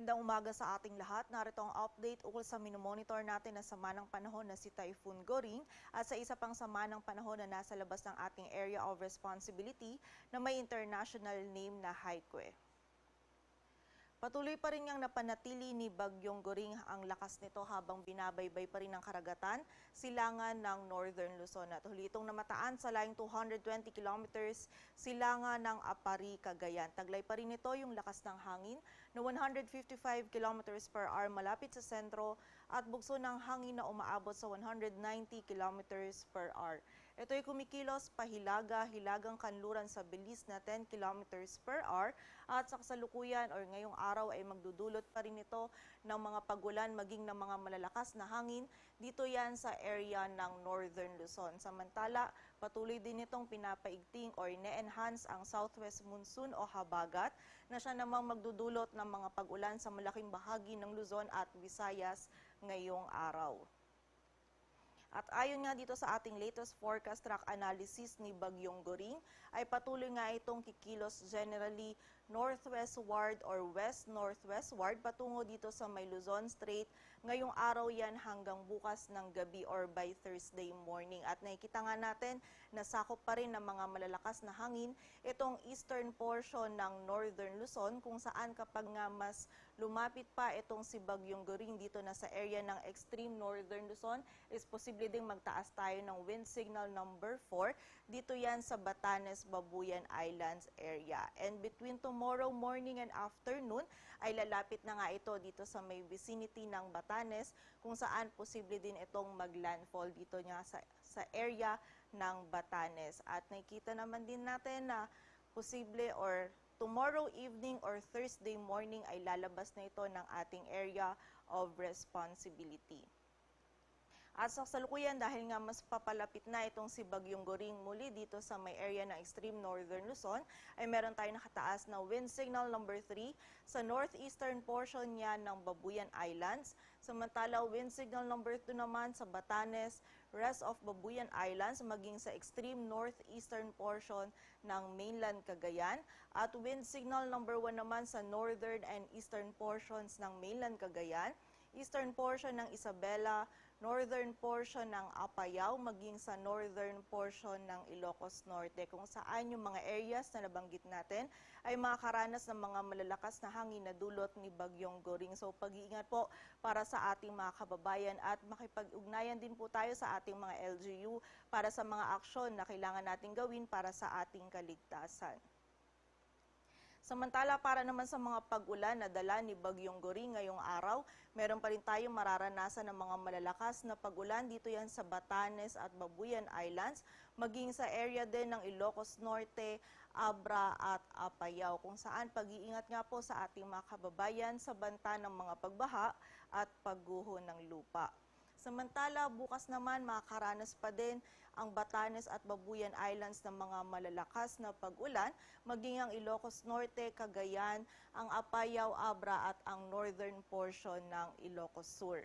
Magandang umaga sa ating lahat. Narito ang update ukol sa minomonitor natin na sama ng panahon na si Typhoon Goring at sa isa pang sama ng panahon na nasa labas ng ating area of responsibility na may international name na Haikue. Patuloy pa rin ngang napanatili ni Bagyong Goring ang lakas nito habang binabaybay pa rin ng karagatan, silangan ng Northern Luzon at huli itong namataan sa layong two hundred twenty kilometers silangan ng Aparri, Cagayan. Taglay pa rin nito yung lakas ng hangin na one hundred fifty-five kilometers per hour malapit sa sentro at bugso ng hangin na umaabot sa one hundred ninety kilometers per hour. Ito'y kumikilos pahilaga-hilagang kanluran sa bilis na ten kilometers per hour at sa kasalukuyan or ngayong araw ay magdudulot pa rin ito ng mga pagulan maging ng mga malalakas na hangin dito yan sa area ng Northern Luzon. Samantala, patuloy din itong pinapaigting or ine-enhance ang southwest monsoon o habagat na siya namang magdudulot ng mga pagulan sa malaking bahagi ng Luzon at Visayas ngayong araw. At ayon nga dito sa ating latest forecast track analysis ni Bagyong Goring, ay patuloy nga itong kikilos generally northwestward or west-northwestward patungo dito sa may Luzon Strait ngayong araw yan hanggang bukas ng gabi or by Thursday morning. At nakikita nga natin na sakop pa rin ng mga malalakas na hangin itong eastern portion ng Northern Luzon, kung saan kapag nga mas lumapit pa itong si Bagyong Goring dito na sa area ng extreme Northern Luzon, is posible ding magtaas tayo ng wind signal number four dito yan sa Batanes, Babuyan Islands area. And between tomorrow morning and afternoon ay lalapit na nga ito dito sa may vicinity ng Batanes, kung saan posible din itong maglandfall dito nga sa, sa area ng Batanes. At nakikita naman din natin na posible or tomorrow evening or Thursday morning ay lalabas na ito ng ating area of responsibility. At sa kasalukuyan, dahil nga mas papalapit na itong si Bagyong Goring muli dito sa may area ng extreme northern Luzon, ay meron tayong nakataas na wind signal number three sa northeastern portion niya ng Babuyan Islands. Samantala, wind signal number two naman sa Batanes, rest of Babuyan Islands, maging sa extreme northeastern portion ng mainland Cagayan. At wind signal number one naman sa northern and eastern portions ng mainland Cagayan, eastern portion ng Isabela, northern portion ng Apayao, maging sa northern portion ng Ilocos Norte, kung saan yung mga areas na nabanggit natin ay makakaranas ng mga malalakas na hangin na dulot ni Bagyong Goring. So, pag-iingat po para sa ating mga kababayan at makipag-ugnayan din po tayo sa ating mga L G U para sa mga aksyon na kailangan nating gawin para sa ating kaligtasan. Samantala, para naman sa mga pag-ulan na dala ni Bagyong Goring ngayong araw, meron pa rin tayong mararanasan ng mga malalakas na pag-ulan dito yan sa Batanes at Babuyan Islands, maging sa area din ng Ilocos Norte, Abra at Apayao, kung saan pag-iingat nga po sa ating mga kababayan sa banta ng mga pagbaha at pagguho ng lupa. Samantala, bukas naman makakaranas pa din ang Batanes at Babuyan Islands ng mga malalakas na pag-ulan, maging ang Ilocos Norte, Cagayan, ang Apayao, Abra at ang northern portion ng Ilocos Sur.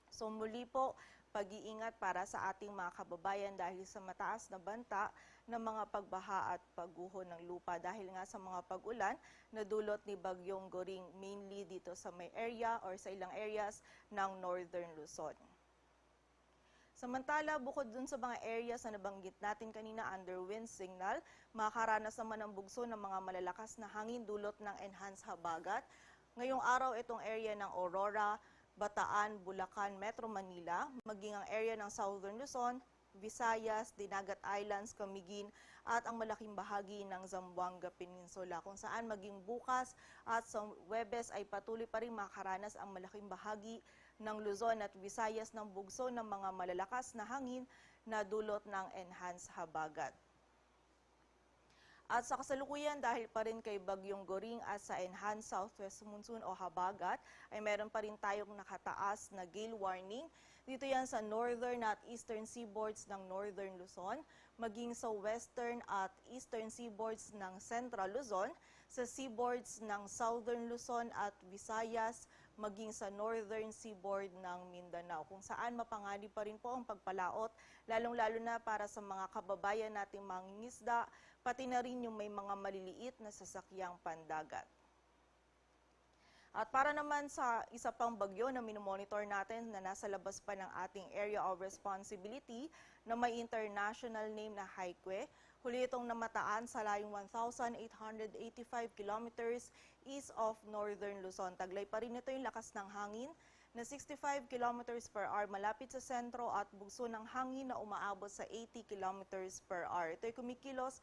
So muli po, pag-iingat para sa ating mga kababayan dahil sa mataas na banta ng mga pagbaha at pagguho ng lupa dahil nga sa mga pag-ulan na dulot ni Bagyong Goring, mainly dito sa may area or sa ilang areas ng Northern Luzon. Samantala, bukod dun sa mga areas na nabanggit natin kanina under wind signal, makakaranas naman ang bugso ng mga malalakas na hangin dulot ng enhanced habagat. Ngayong araw, itong area ng Aurora, Bataan, Bulacan, Metro Manila, maging ang area ng Southern Luzon, Visayas, Dinagat Islands, Camiguin, at ang malaking bahagi ng Zamboanga Peninsula, kung saan maging bukas at sa Huwebes ay patuloy pa rin makakaranas ang malaking bahagi ng Luzon at Visayas ng bugso ng mga malalakas na hangin na dulot ng enhanced habagat. At sa kasalukuyan, dahil pa rin kay Bagyong Goring at sa enhanced southwest monsoon o habagat, ay meron pa rin tayong nakataas na gale warning. Dito yan sa northern at eastern seaboards ng Northern Luzon, maging sa western at eastern seaboards ng Central Luzon, sa seaboards ng Southern Luzon at Visayas, maging sa northern seaboard ng Mindanao, kung saan mapanganib pa rin po ang pagpalaot, lalong-lalo na para sa mga kababayan nating mangingisda, pati na rin yung may mga maliliit na sasakyang pandagat. At para naman sa isa pang bagyo na minomonitor natin na nasa labas pa ng ating area of responsibility na may international name na Haikue, huli itong namataan sa layong one thousand eight hundred eighty-five kilometers east of northern Luzon. Taglay pa rin ito yung lakas ng hangin na sixty-five kilometers per hour malapit sa sentro at bugso ng hangin na umaabot sa eighty kilometers per hour. Ito'y kumikilos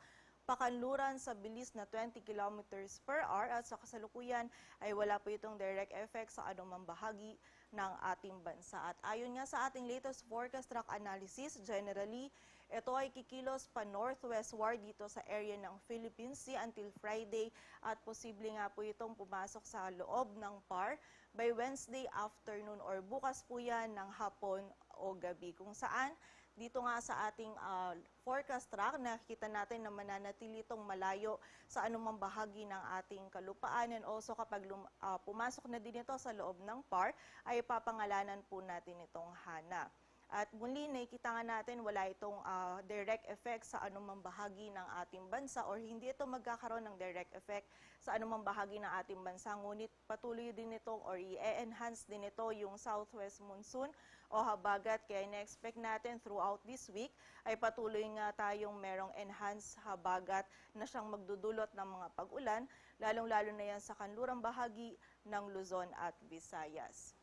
pakanluran sa bilis na twenty kilometers per hour at sa kasalukuyan ay wala po itong direct effect sa anumang bahagi ng ating bansa. At ayon nga sa ating latest forecast track analysis, generally, ito ay kikilos pa northwestward dito sa area ng Philippine Sea until Friday at posible nga po itong pumasok sa loob ng par by Wednesday afternoon or bukas po yan ng hapon o gabi. Kung saan, dito nga sa ating, ah, forecast track, nakikita natin na mananatili itong malayo sa anumang bahagi ng ating kalupaan. And also, kapag lum-, ah, pumasok na din ito sa loob ng par, ay papangalanan po natin itong Hana. At muli, nakikita nga natin, wala itong, ah, direct effect sa anumang bahagi ng ating bansa or hindi ito magkakaroon ng direct effect sa anumang bahagi ng ating bansa. Ngunit patuloy din itong or i-enhance din ito yung southwest monsoon o habagat. Kaya ina-expect natin throughout this week ay patuloy nga tayong merong enhanced habagat na siyang magdudulot ng mga pag-ulan, lalong-lalo na yan sa kanlurang bahagi ng Luzon at Visayas.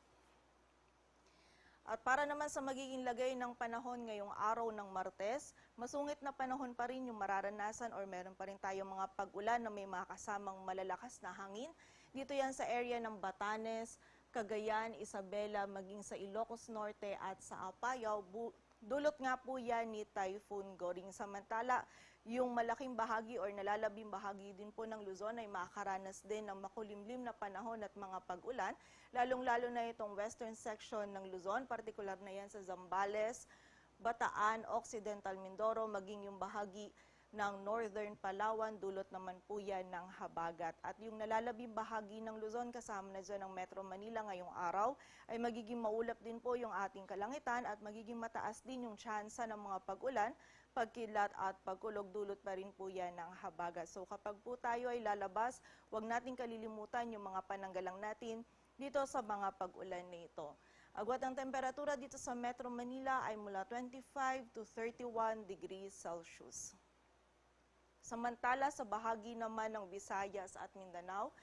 At para naman sa magiging lagay ng panahon ngayong araw ng Martes, masungit na panahon pa rin yung mararanasan or meron pa rin tayong mga pag-ulan na may mga kasamang malalakas na hangin. Dito yan sa area ng Batanes, Cagayan, Isabela, maging sa Ilocos Norte at sa Apayao, bu-, dulot nga po yan ni Typhoon Goring. Samantala, yung malaking bahagi or nalalabing bahagi din po ng Luzon ay makakaranas din ng makulimlim na panahon at mga pag-ulan, lalong-lalo na itong western section ng Luzon, partikular na yan sa Zambales, Bataan, Occidental Mindoro, maging yung bahagi ng Northern Palawan, dulot naman po yan ng habagat. At yung nalalabing bahagi ng Luzon, kasama na dyan ang Metro Manila ngayong araw, ay magiging maulap din po yung ating kalangitan at magiging mataas din yung tsansa ng mga pag-ulan, pagkidlat at pagkulog, dulot pa rin po yan ng habagat. So kapag po tayo ay lalabas, huwag nating kalilimutan yung mga pananggalang natin dito sa mga pag-ulan na ito. Agwat ang temperatura dito sa Metro Manila ay mula twenty-five to thirty-one degrees Celsius. Samantala, sa bahagi naman ng Visayas at Mindanao,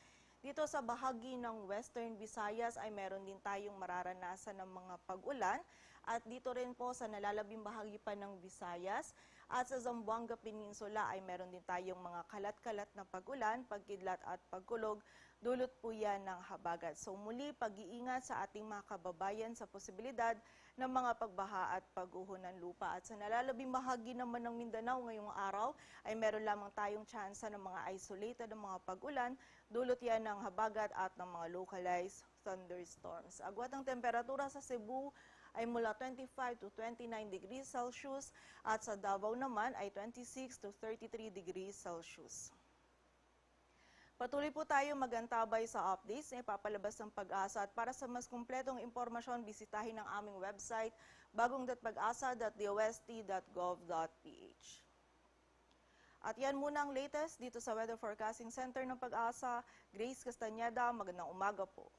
dito sa bahagi ng Western Visayas ay meron din tayong mararanasan ng mga pag-ulan at dito rin po sa nalalabing bahagi pa ng Visayas at sa Zamboanga Peninsula ay meron din tayong mga kalat-kalat na pag-ulan, pagkidlat at pagkulog, dulot po yan ng habagat. So muli, pag-iingat sa ating mga kababayan sa posibilidad ng mga pagbaha at pagguho ng lupa. At sa nalalabing bahagi naman ng Mindanao ngayong araw ay meron lamang tayong tsansa ng mga isolated na mga pag-ulan, dulot yan ng habagat at ng mga localized thunderstorms. Agwat ang temperatura sa Cebu ay mula twenty-five to twenty-nine degrees Celsius at sa Davao naman ay twenty-six to thirty-three degrees Celsius. Patuloy po tayo mag-antabay sa updates na ipapalabas ng PAGASA at para sa mas kumpletong impormasyon, bisitahin ang aming website, bagong dot pag-asa dot D O S T dot gov dot P H. At yan muna ang latest dito sa Weather Forecasting Center ng PAGASA. Grace Castañeda, magandang umaga po.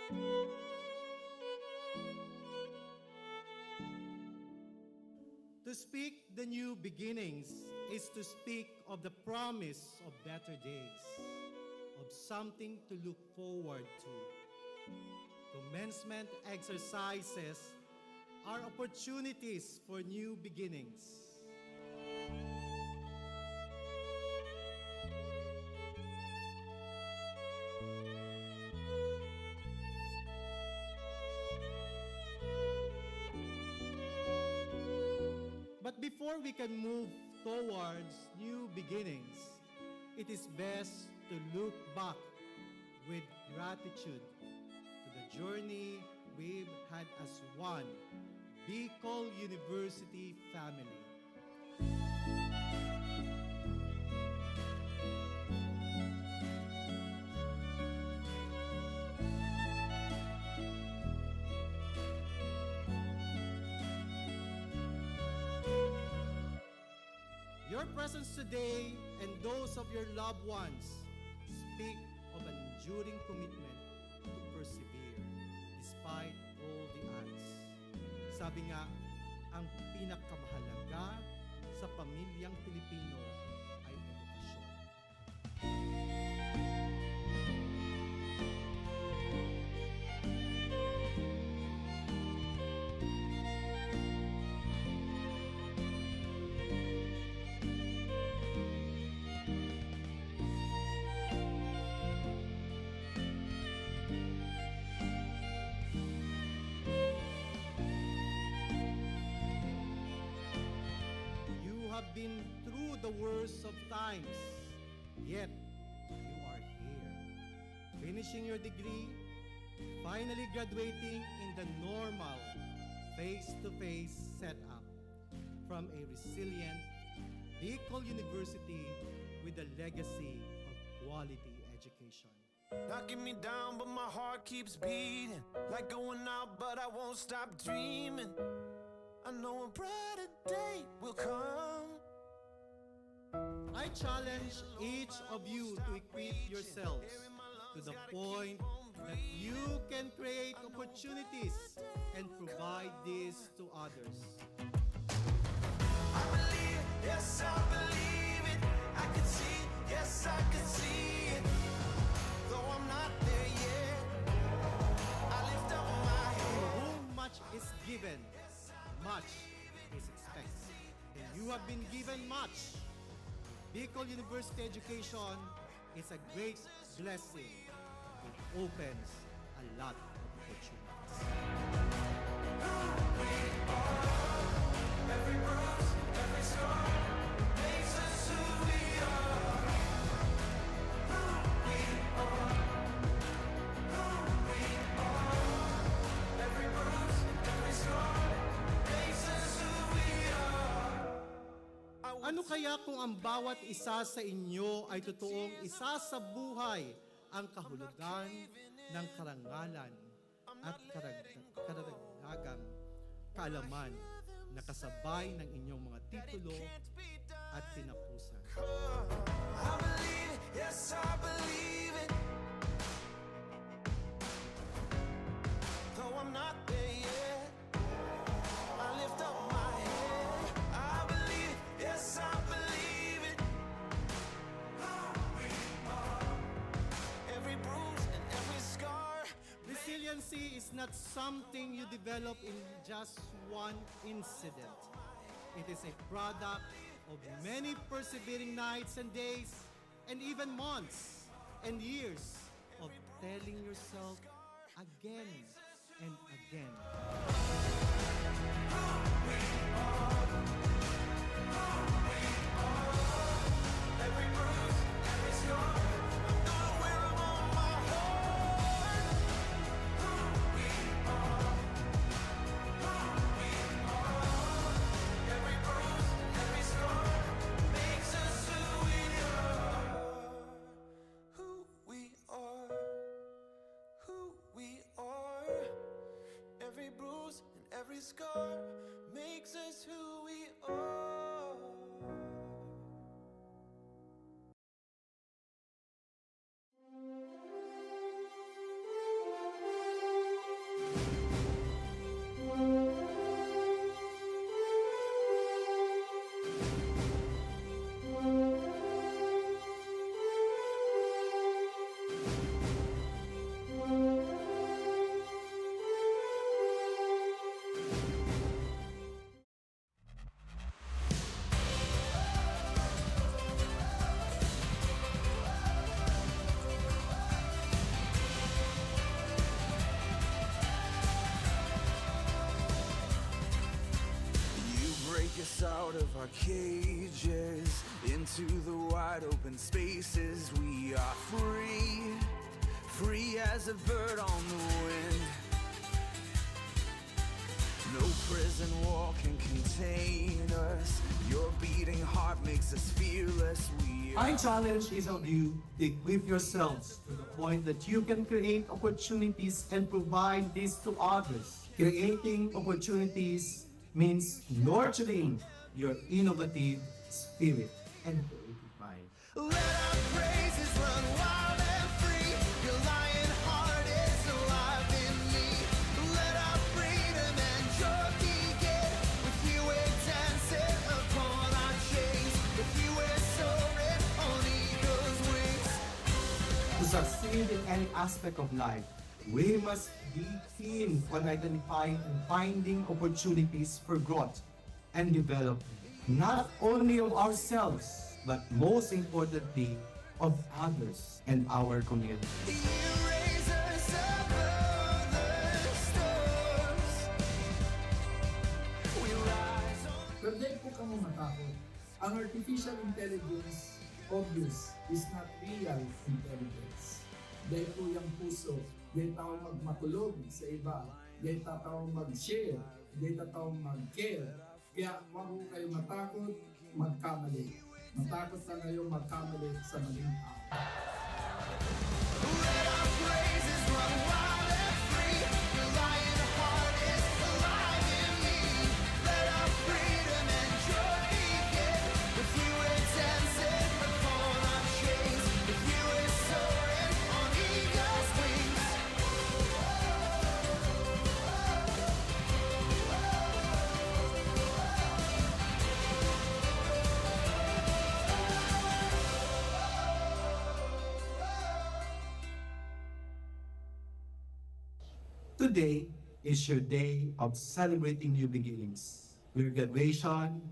To speak the new beginnings is to speak of the promise of better days, of something to look forward to. Commencement exercises are opportunities for new beginnings. But before we can move towards new beginnings, it is best to look back with gratitude to the journey we've had as one Bicol University family. Your presence today and those of your loved ones speak of an enduring commitment to persevere despite all the odds. Sabi nga, ang pinakamahalaga sa pamilyang Pilipino ay edukasyon. You have been through the worst of times, yet you are here, finishing your degree, finally graduating in the normal face-to-face setup from a resilient Bicol University with a legacy of quality education. Knocking me down, but my heart keeps beating. Like going out, but I won't stop dreaming. I know a brighter day will come. I challenge each of you to equip yourselves to the point that you can create opportunities and provide this to others. I believe, yes, I believe it. I can see it, yes, I can see it. Though I'm not there yet, I lift up my head. To whom much is given, much is expected. And you have been given much. Bicol University education is a great blessing. It opens a lot of opportunities. Every bruise, every scar makes us who we are. Who we are. Who we are. Every bruise, every scar makes us who we are. Ano kaya kung ang bawat isa sa inyo ay totoong isasabuhay ang kahulugan ng karangalan at karag-, karagdagang kaalaman na kasabay ng inyong mga titulo at kinapusan? I believe it, yes, I believe it. Though I'm not there yet, I lift up my head. I believe, yes, I believe it. Every bruise and every scar. Resiliency is not something you develop in just one incident. It is a product of many persevering nights and days, and even months and years of telling yourself again and again. Every bruise, every scar, I wear 'em on my heart. Who we are, who we are. Every bruise, every scar makes us who we are. Who we are, who we are. Every bruise and every scar makes us who we are. Out of our cages, into the wide open spaces, we are free, free as a bird on the wind. No prison wall can contain us. Your beating heart makes us fearless. We are I challenge each of you to equip yourselves to the point that you can create opportunities and provide this to others. Creating opportunities means nurturing your innovative spirit and creative mind. Let our praises run wild and free. Your lion heart is alive in me. Let our freedom and joy begin. With you we're dancing upon our chains. With you we're soaring on eagle's wings. To succeed in any aspect of life, we must be keen on identifying and finding opportunities for growth and development, not only of ourselves, but most importantly, of others and our community. You raise us above the storms. We rise on. Pero dai po kamo matakot. Ang artificial intelligence, obvious, is not real intelligence. Dai po yang puso, dai tao magmakulog sa iba, dai tao mag-share, dai tao mag-care. Kaya wag po kayo matakot magkamali. Matakot lang kayo magkamali sa maling tao. Let our praises run wild and free. Your lion heart is alive in me. Let our freedom and joy begin. With you we're dancing upon our chains. With you we're soaring on eagle's wings. Today is your day of celebrating new beginnings. Your graduation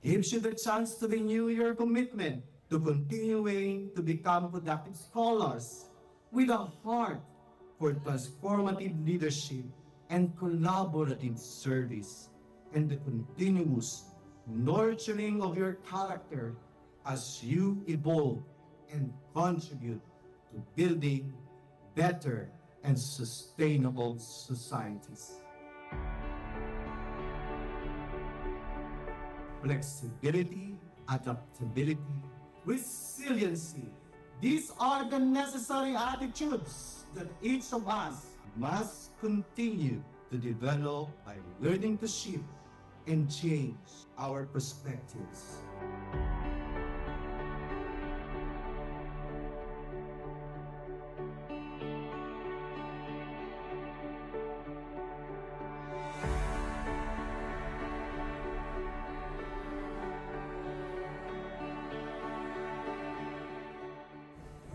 gives you the chance to renew your commitment to continuing to become productive scholars with a heart for transformative leadership and collaborative service, and the continuous nurturing of your character as you evolve and contribute to building better and sustainable societies. Flexibility, adaptability, resiliency. These are the necessary attitudes that each of us must continue to develop by learning to shift and change our perspectives.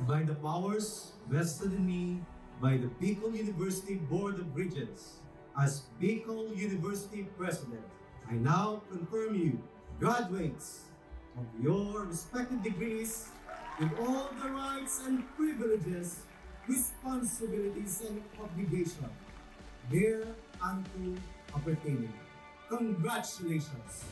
By the powers vested in me by the Bicol University Board of Regents, as Bicol University President, I now confirm you, graduates, of your respective degrees with all the rights and privileges, responsibilities and obligations thereunto appertaining. Congratulations!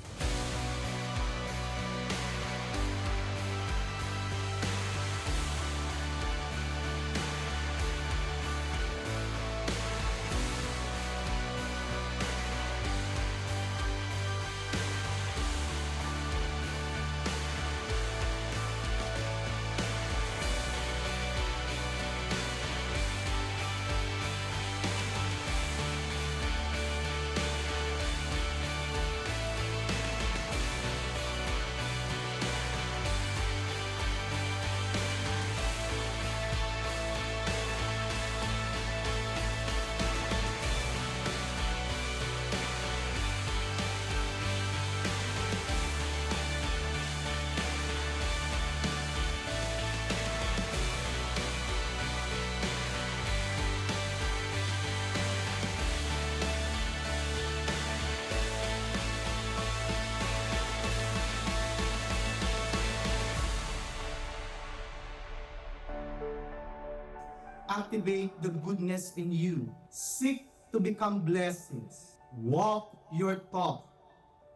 Activate the goodness in you. Seek to become blessings. Walk your talk.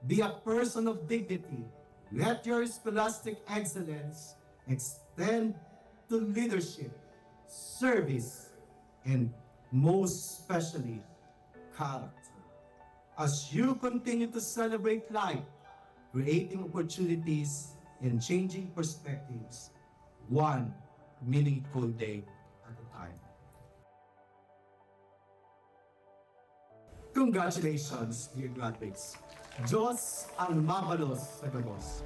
Be a person of dignity. Let your scholastic excellence extend to leadership, service, and most especially, character. As you continue to celebrate life, creating opportunities and changing perspectives, one meaningful day at a time. Congratulations, dear graduates. Diyos ang mabalos sa gabos.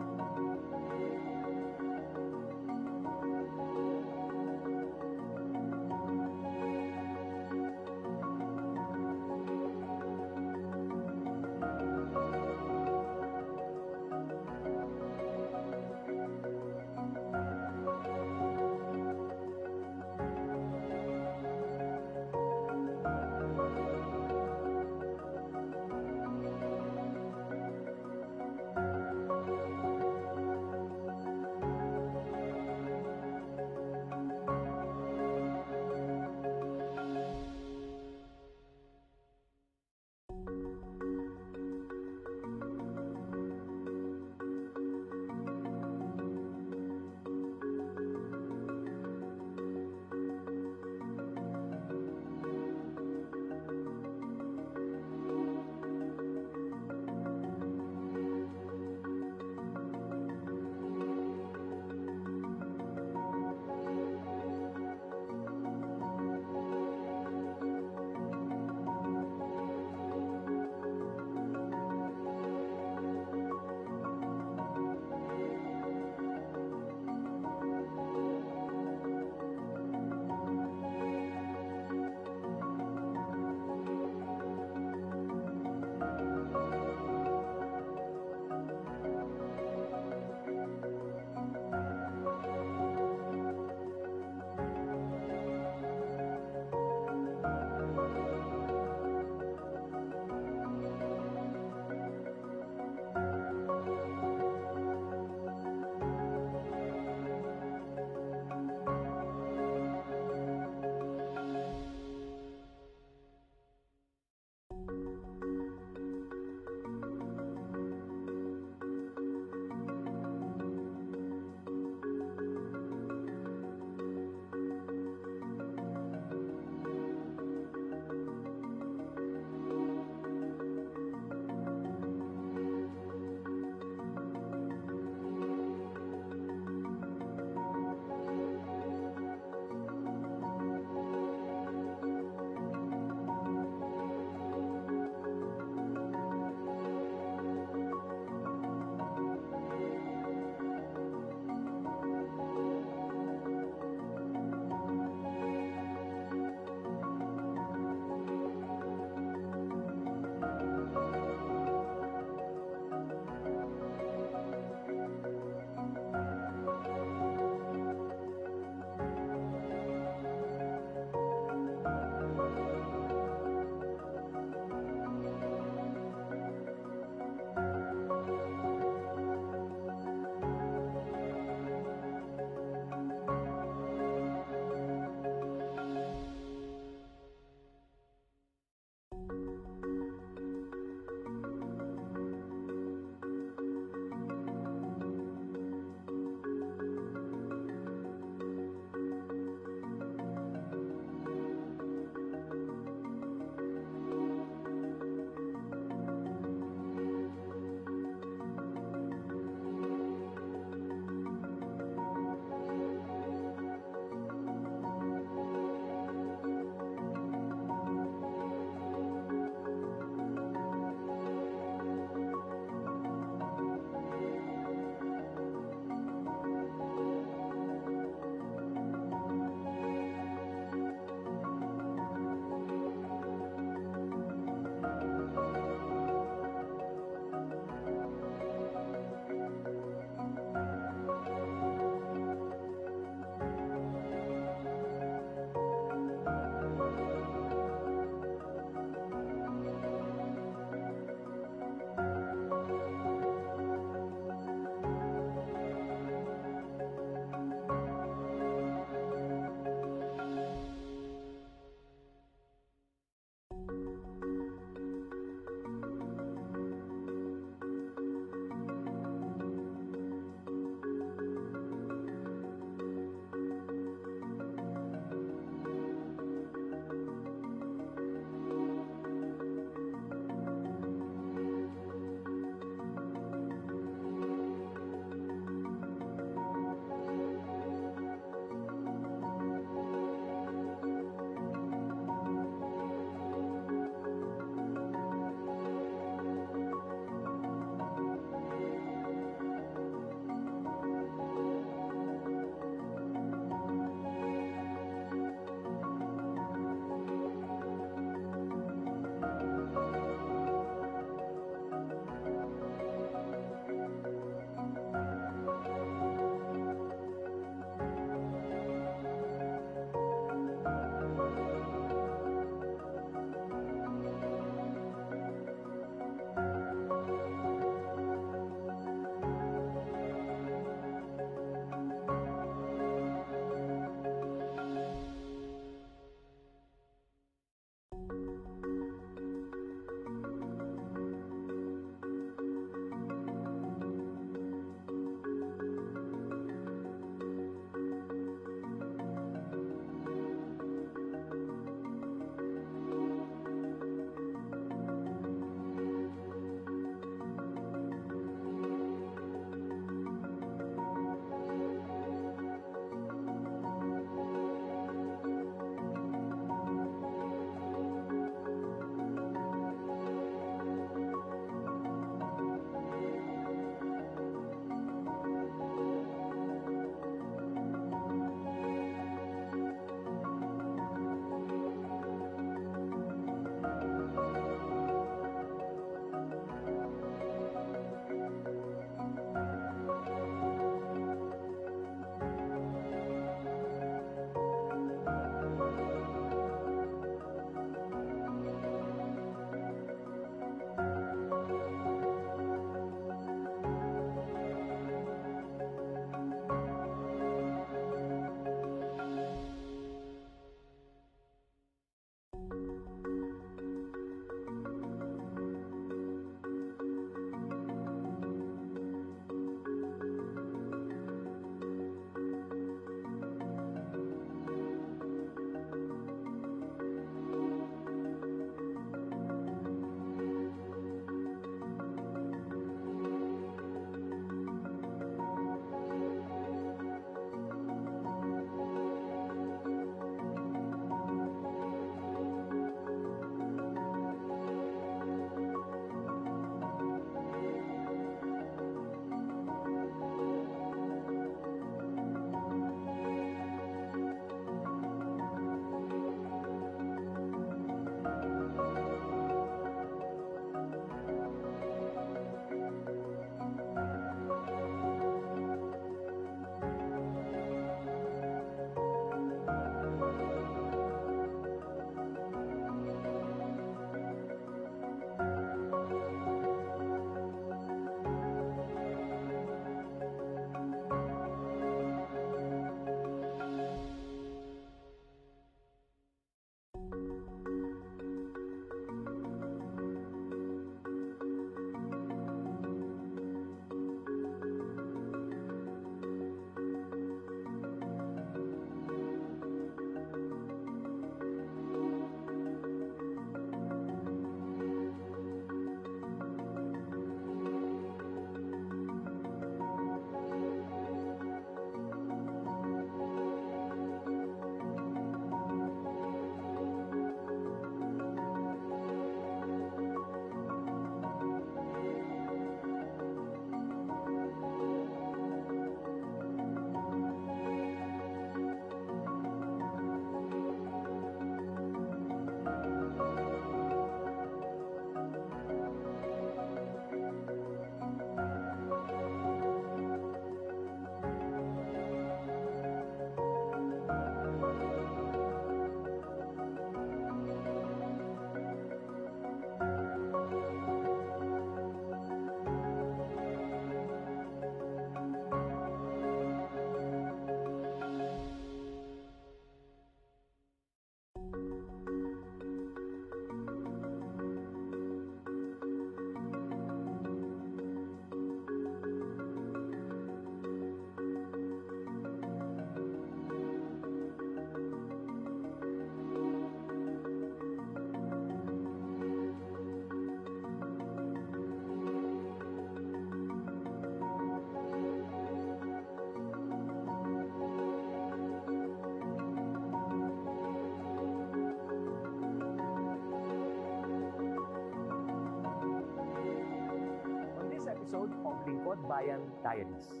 episode of Lingkod Bayan Diaries.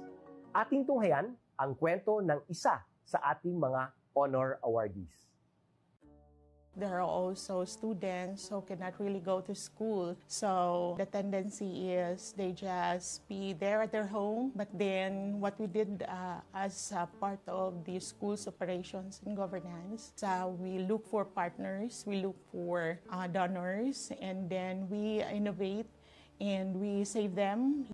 Ating tunghayan ang kwento ng isa sa ating mga honor awardees. There are also students who cannot really go to school. So the tendency is they just be there at their home. But then what we did uh, as a part of the school's operations and governance, uh, we look for partners, we look for uh, donors, and then we innovate and we save them.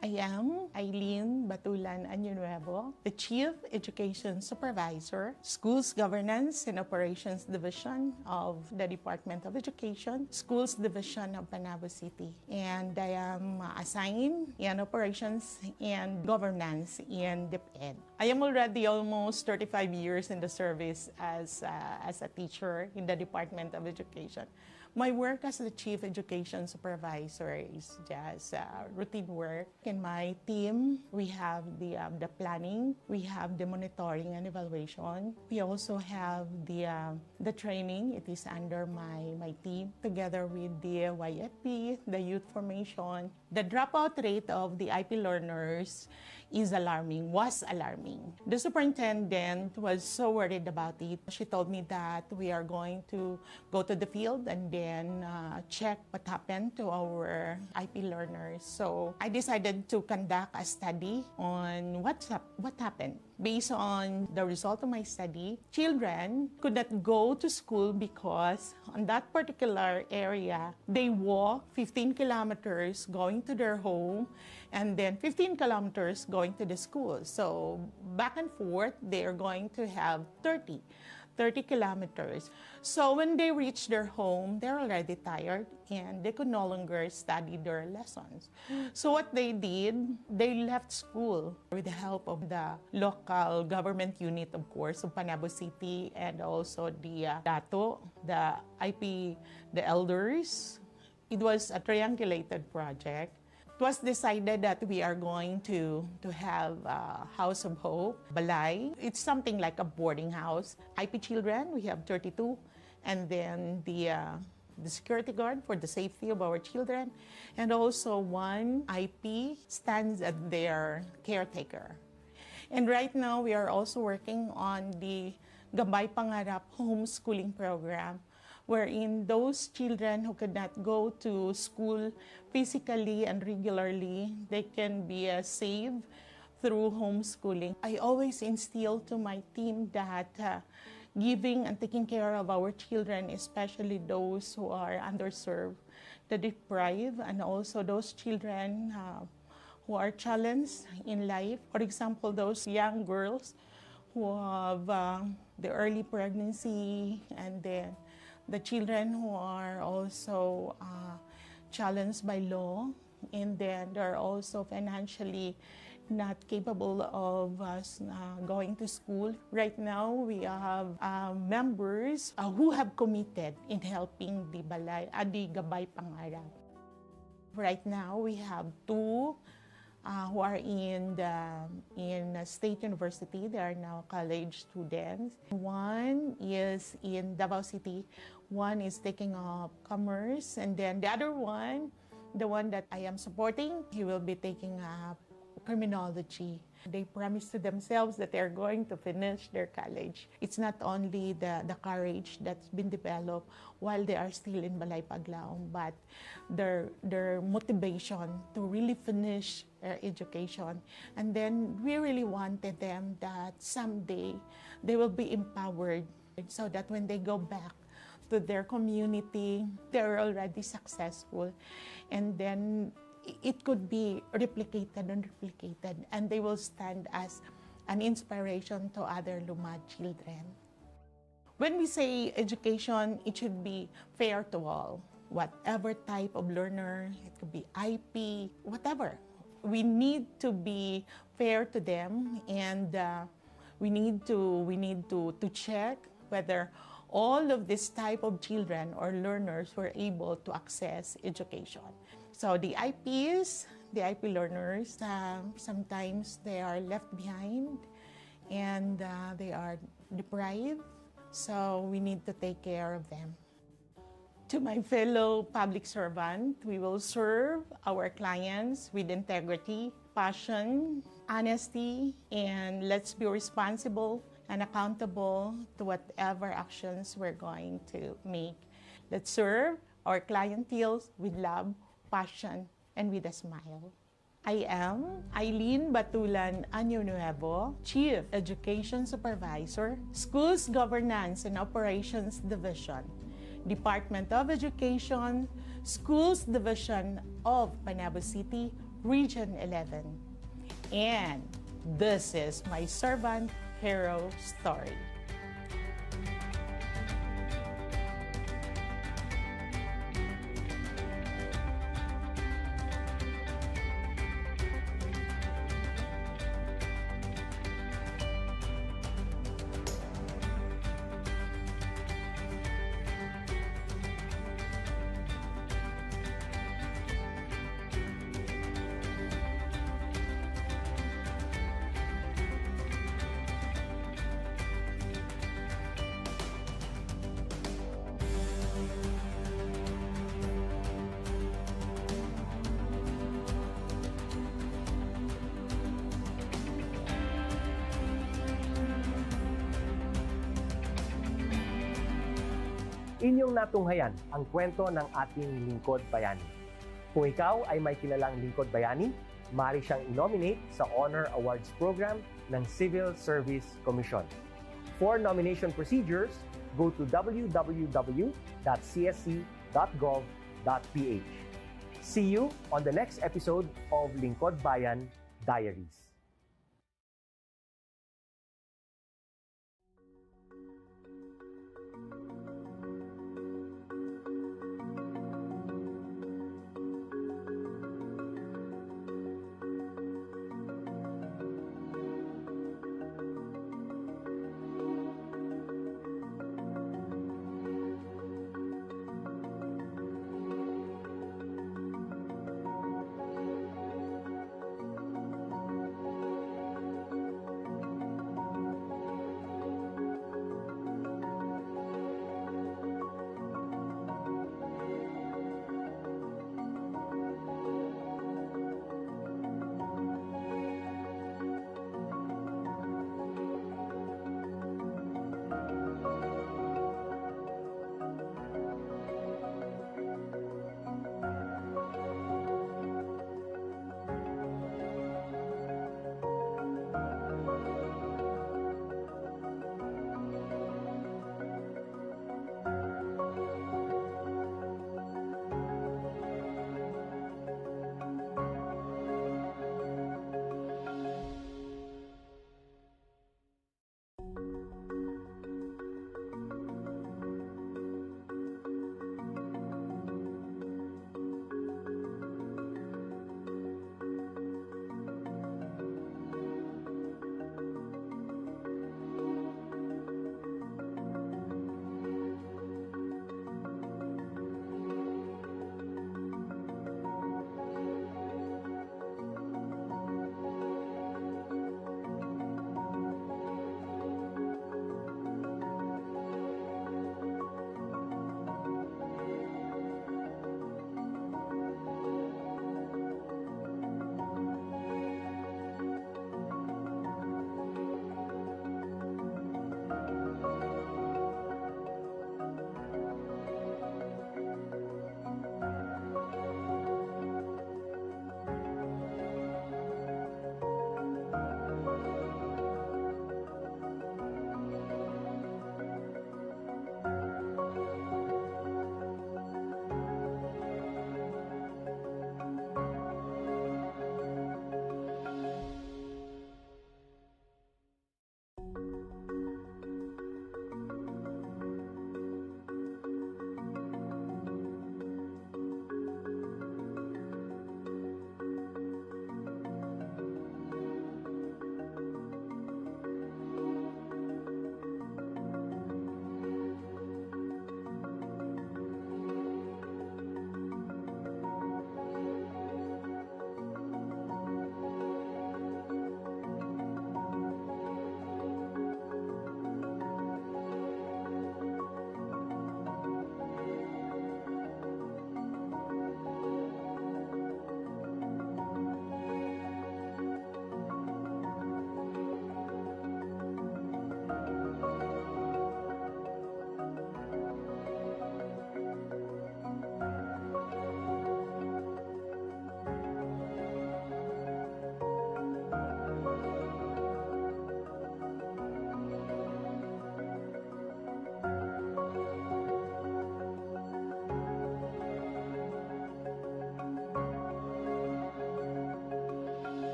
I am Eileen Batulan Año Nuevo, the Chief Education Supervisor, Schools Governance and Operations Division of the Department of Education, Schools Division of Panabo City. And I am uh, assigned in Operations and Governance in DepEd. I am already almost thirty-five years in the service as, uh, as a teacher in the Department of Education. My work as the Chief Education Supervisor is just uh, routine work. In my team, we have the, um, the planning, we have the monitoring and evaluation. We also have the, um, the training. It is under my, my team, together with the Y F P, the youth formation. The dropout rate of the I P learners is alarming, was alarming. The superintendent was so worried about it. She told me that we are going to go to the field and then uh, check what happened to our I P learners. So I decided to conduct a study on what's hap- what happened. Based on the result of my study, children could not go to school because on that particular area, they walk fifteen kilometers going to their home and then fifteen kilometers going to the school. So back and forth, they are going to have thirty, thirty kilometers. So when they reach their home, they're already tired and they could no longer study their lessons. So what they did, they left school with the help of the local government unit, of course, of Panabo City, and also the uh, dato, the I P, the elders. It was a triangulated project. It was decided that we are going to, to have a House of Hope, Balay. It's something like a boarding house. I P children, we have thirty-two. And then the uh, the security guard for the safety of our children, and also one I P stands as their caretaker. And right now, we are also working on the Gabay Pangarap homeschooling program, wherein those children who could not go to school physically and regularly, they can be uh, saved through homeschooling. I always instill to my team that uh, giving and taking care of our children, especially those who are underserved, the deprived, and also those children uh, who are challenged in life. For example, those young girls who have uh, the early pregnancy, and then the children who are also uh, challenged by law, and then they're also financially not capable of uh, s- uh, going to school. Right now, we have uh, members uh, who have committed in helping the Balay, uh, the Gabay Pangarap. Right now, we have two uh, who are in the in a state university. They are now college students. One is in Davao City. One is taking up commerce, and then the other one, the one that I am supporting, he will be taking up criminology. They promise to themselves that they're going to finish their college. It's not only the, the courage that's been developed while they are still in Balay Paglaom, but their their motivation to really finish their education. And then we really wanted them that someday they will be empowered so that when they go back to their community, they're already successful. And then it could be replicated and replicated, and they will stand as an inspiration to other Lumad children. When we say education, it should be fair to all. Whatever type of learner, it could be I P, whatever. We need to be fair to them, and uh, we need to we need to to check whether all of this type of children or learners were able to access education. So the I Ps, the I P learners, uh, sometimes they are left behind and uh, they are deprived. So we need to take care of them. To my fellow public servant, we will serve our clients with integrity, passion, honesty, and let's be responsible and accountable to whatever actions we're going to make. Let's serve our clientele with love, passion, and with a smile. I am Eileen Batulan Año Nuevo, Chief Education Supervisor, Schools Governance and Operations Division, Department of Education, Schools Division of Panabo City, Region eleven. And this is my servant hero story. Inyong natunghayan ang kwento ng ating lingkod bayani. Kung ikaw ay may kilalang lingkod bayani, mari siyang i-nominate sa Honor Awards Program ng Civil Service Commission. For nomination procedures, go to w w w dot c s c dot gov dot p h. See you on the next episode of Lingkod Bayan Diaries.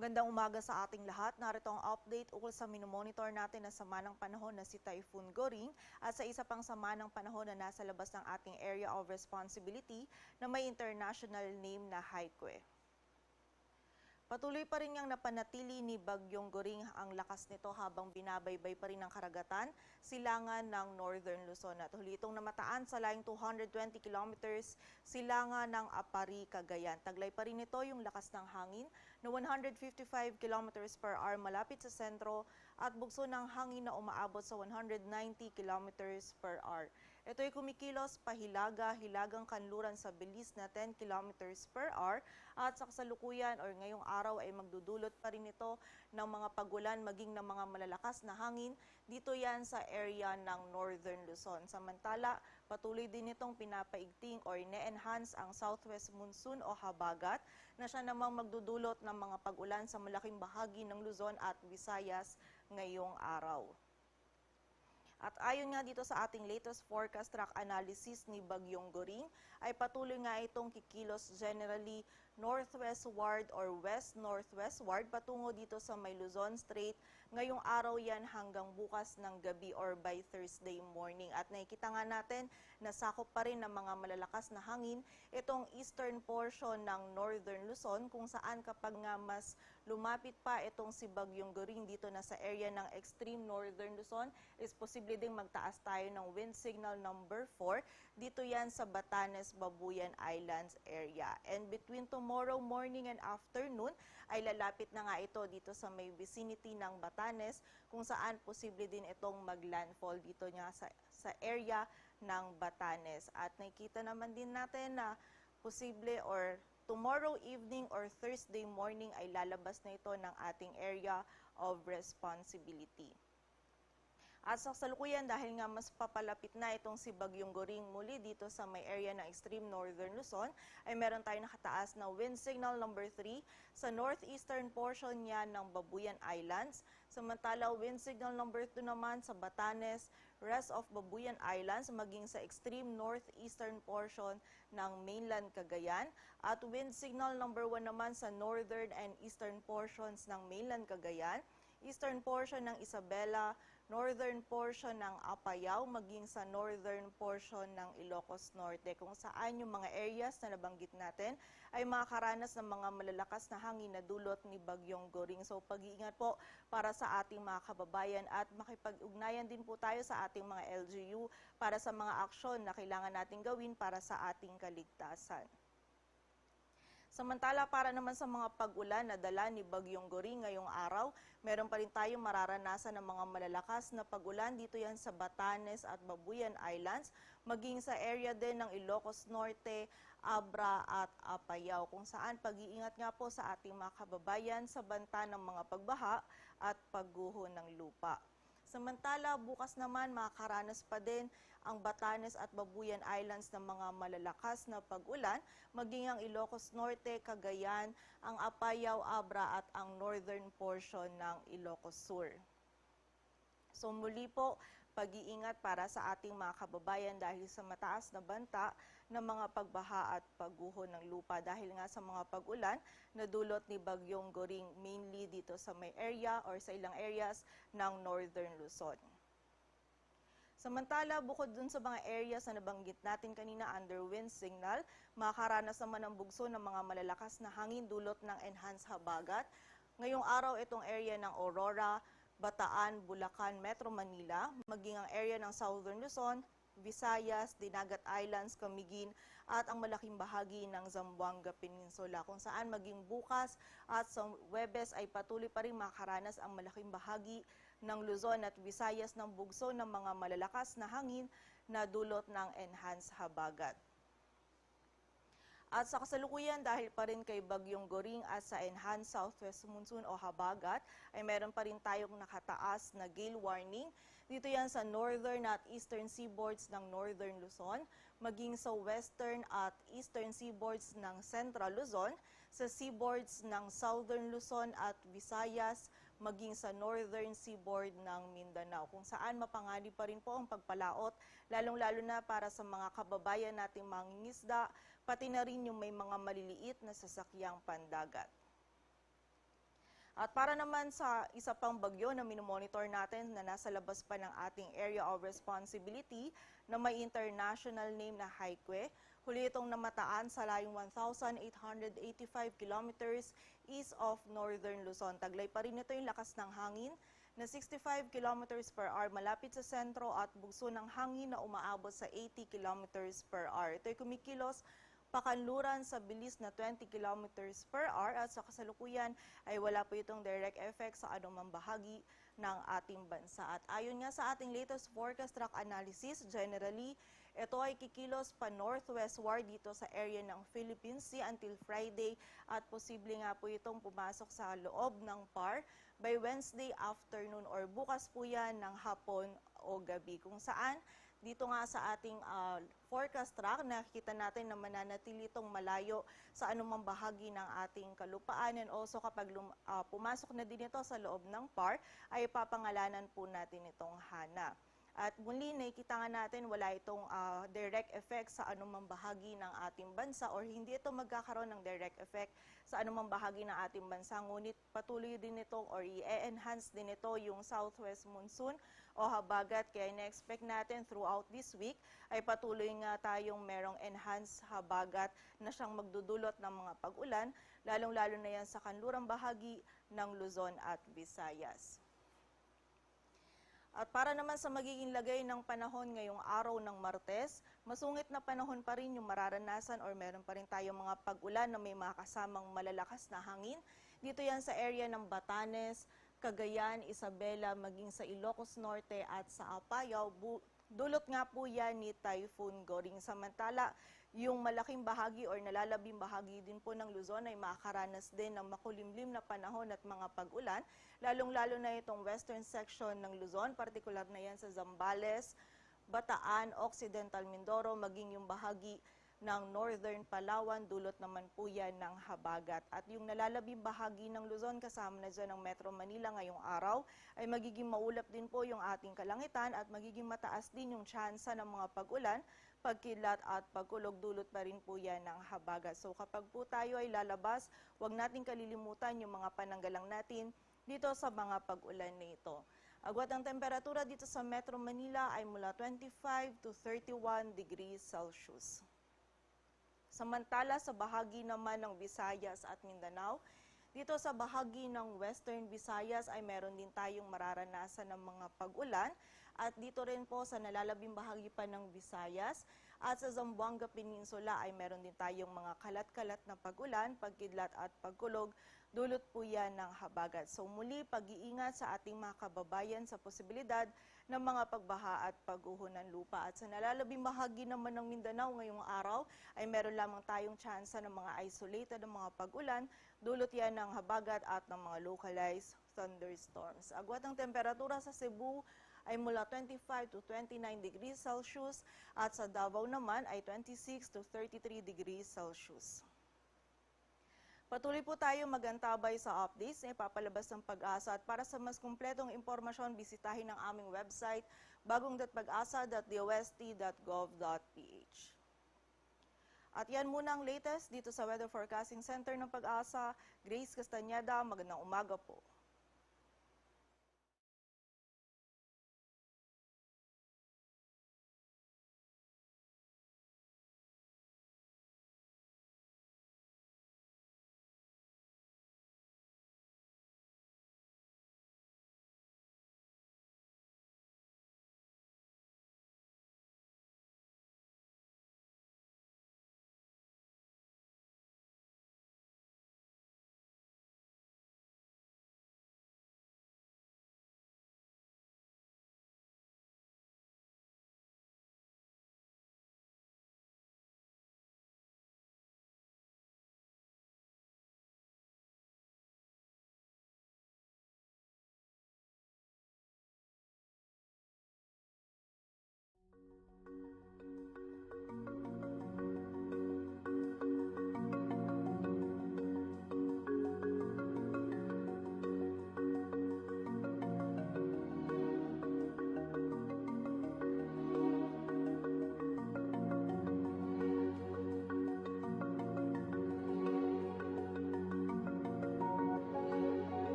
Magandang umaga sa ating lahat. Narito ang update ukol sa minomonitor natin na sama ng panahon na si Typhoon Goring at sa isa pang sama ng panahon na nasa labas ng ating area of responsibility na may international name na Haikue. Patuloy pa rin ngang napanatili ni Bagyong Goring ang lakas nito habang binabaybay pa rin ng karagatan, silangan ng Northern Luzon. At huli itong namataan sa laing two hundred twenty kilometers, silangan ng Apari, Cagayan. Taglay pa rin nito yung lakas ng hangin na one hundred fifty-five kilometers per hour malapit sa sentro at bugso ng hangin na umaabot sa one hundred ninety kilometers per hour. Ito'y kumikilos pahilaga, hilagang kanluran sa bilis na ten kilometers per hour at sa kasalukuyan or ngayong araw ay magdudulot pa rin ito ng mga pagulan maging ng mga malalakas na hangin dito yan sa area ng Northern Luzon. Samantala, patuloy din itong pinapaigting or ine-enhance ang southwest monsoon o habagat na siya namang magdudulot ng mga pagulan sa malaking bahagi ng Luzon at Visayas ngayong araw. At ayon nga dito sa ating latest forecast track analysis ni Bagyong Goring, ay patuloy nga itong kikilos generally northwestward or west-northwestward patungo dito sa may Luzon Strait ngayong araw yan hanggang bukas ng gabi or by Thursday morning. At nakikita nga natin na sakop pa rin ng mga malalakas na hangin itong eastern portion ng Northern Luzon, kung saan kapag nga mas lumapit pa itong si Bagyong Goring dito na sa area ng extreme Northern Luzon, is posible ding magtaas tayo ng wind signal number four dito yan sa Batanes, Babuyan Islands area. And between tomorrow morning and afternoon ay lalapit na nga ito dito sa may vicinity ng Batanes, kung saan posible din itong maglandfall dito nga sa, sa area ng Batanes. At nakikita naman din natin na posible or tomorrow evening or Thursday morning ay lalabas na ito ng ating area of responsibility. At sa kasalukuyan, dahil nga mas papalapit na itong si Bagyong Goring muli dito sa may area ng extreme northern Luzon, ay meron tayong nakataas na wind signal number three sa northeastern portion niya ng Babuyan Islands. Samantala, wind signal number two naman sa Batanes, rest of Babuyan Islands, maging sa extreme northeastern portion ng mainland Cagayan. At wind signal number one naman sa northern and eastern portions ng mainland Cagayan, eastern portion ng Isabela, northern portion ng Apayao, maging sa northern portion ng Ilocos Norte, kung saan yung mga areas na nabanggit natin ay makakaranas ng mga malalakas na hangin na dulot ni Bagyong Goring. So, pag-iingat po para sa ating mga kababayan at makipag-ugnayan din po tayo sa ating mga L G U para sa mga aksyon na kailangan nating gawin para sa ating kaligtasan. Samantala, para naman sa mga pag-ulan na dala ni Bagyong Goring ngayong araw, meron pa rin tayong mararanasan ng mga malalakas na pag-ulan dito yan sa Batanes at Babuyan Islands, maging sa area din ng Ilocos Norte, Abra at Apayao, kung saan pag-iingat nga po sa ating mga kababayan sa banta ng mga pagbaha at pagguho ng lupa. Samantala, bukas naman makakaranas pa din ang Batanes at Babuyan Islands ng mga malalakas na pag-ulan, maging ang Ilocos Norte, Cagayan, ang Apayao, Abra at ang northern portion ng Ilocos Sur. So muli po, pag-iingat para sa ating mga kababayan dahil sa mataas na banta ng mga pagbaha at pagguho ng lupa dahil nga sa mga pag-ulan na dulot ni Bagyong Goring, mainly dito sa may area or sa ilang areas ng Northern Luzon. Samantala, bukod dun sa mga areas na nabanggit natin kanina under wind signal, makakaranas naman ang bugso ng mga malalakas na hangin dulot ng enhanced habagat. Ngayong araw, itong area ng Aurora, Bataan, Bulacan, Metro Manila, maging ang area ng Southern Luzon, Visayas, Dinagat Islands, Camiguin, at ang malaking bahagi ng Zamboanga Peninsula, kung saan maging bukas at sa Huwebes ay patuloy pa rin makakaranas ang malaking bahagi ng Luzon at Visayas ng bugso ng mga malalakas na hangin na dulot ng enhanced habagat. At sa kasalukuyan, dahil pa rin kay Bagyong Goring at sa enhanced southwest monsoon o habagat, ay meron pa rin tayong nakataas na gale warning. Dito yan sa northern at eastern seaboards ng Northern Luzon, maging sa western at eastern seaboards ng Central Luzon, sa seaboards ng Southern Luzon at Visayas, maging sa northern seaboard ng Mindanao, kung saan mapanganib pa rin po ang pagpalaot, lalong-lalo na para sa mga kababayan nating mangingisda, pati na rin yung may mga maliliit na sasakyang pandagat. At para naman sa isa pang bagyo na minomonitor natin na nasa labas pa ng ating area of responsibility na may international name na Haikwe, huli itong namataan sa layong one thousand eight hundred eighty-five kilometers east of northern Luzon. Taglay pa rin ito yung lakas ng hangin na sixty-five kilometers per hour malapit sa sentro at bugso ng hangin na umaabot sa eighty kilometers per hour. Ito'y kumikilos pakanluran sa bilis na twenty kilometers per hour at sa kasalukuyan ay wala po itong direct effect sa anumang bahagi ng ating bansa. At ayon nga sa ating latest forecast track analysis, generally, ito ay kikilos pa northwestward dito sa area ng Philippine Sea until Friday at posible nga po itong pumasok sa loob ng par by Wednesday afternoon or bukas po yan ng hapon o gabi. Kung saan, dito nga sa ating ah, forecast track, nakikita natin na mananatili itong malayo sa anumang bahagi ng ating kalupaan. And also, kapag lum- ah, pumasok na din ito sa loob ng par, ay papangalanan po natin itong Hana. At muli, nakikita nga natin, wala itong ah, direct effect sa anumang bahagi ng ating bansa, or hindi ito magkakaroon ng direct effect sa anumang bahagi ng ating bansa. Ngunit patuloy din itong, or i-enhance din ito yung southwest monsoon o habagat. Kaya ina-expect natin throughout this week ay patuloy nga tayong merong enhanced habagat na siyang magdudulot ng mga pag-ulan, lalong-lalo na yan sa kanlurang bahagi ng Luzon at Visayas. At para naman sa magiging lagay ng panahon ngayong araw ng Martes, masungit na panahon pa rin yung mararanasan or meron pa rin tayong mga pag-ulan na may mga kasamang malalakas na hangin. Dito yan sa area ng Batanes, Cagayan, Isabela, maging sa Ilocos Norte at sa Apayao. Bu- dulot nga po yan ni Typhoon Goring. Samantala, yung malaking bahagi or nalalabing bahagi din po ng Luzon ay makakaranas din ng makulimlim na panahon at mga pag-ulan, lalong-lalo na itong western section ng Luzon, partikular na yan sa Zambales, Bataan, Occidental Mindoro, maging yung bahagi ng Northern Palawan, dulot naman po yan ng habagat. At yung nalalabing bahagi ng Luzon, kasama na dyan ang Metro Manila ngayong araw, ay magiging maulap din po yung ating kalangitan at magiging mataas din yung tsansa ng mga pag-ulan, pagkidlat at pagkulog, dulot pa rin po yan ng habagat. So kapag po tayo ay lalabas, huwag nating kalilimutan yung mga pananggalang natin dito sa mga pag-ulan na ito. Agwat ang temperatura dito sa Metro Manila ay mula twenty-five to thirty-one degrees Celsius. Samantala, sa bahagi naman ng Visayas at Mindanao, dito sa bahagi ng Western Visayas ay meron din tayong mararanasan ng mga pag-ulan at dito rin po sa nalalabing bahagi pa ng Visayas at sa Zamboanga Peninsula ay meron din tayong mga kalat-kalat na pag-ulan, pagkidlat at pagkulog, dulot po yan ng habagat. So muli, pag-iingat sa ating mga kababayan sa posibilidad ng mga pagbaha at pagguho ng lupa. At sa nalalabing bahagi naman ng Mindanao ngayong araw ay meron lamang tayong tsansa ng mga isolated na mga pag-ulan, dulot yan ng habagat at ng mga localized thunderstorms. Agwat ang temperatura sa Cebu ay mula twenty-five to twenty-nine degrees Celsius at sa Davao naman ay twenty-six to thirty-three degrees Celsius. Patuloy po tayo mag-antabay sa updates na ipapalabas ng PAGASA at para sa mas kumpletong impormasyon, bisitahin ang aming website, bagong dot pag-asa dot D O S T dot gov dot P H. At yan muna ang latest dito sa Weather Forecasting Center ng PAGASA. Grace Castañeda, magandang umaga po.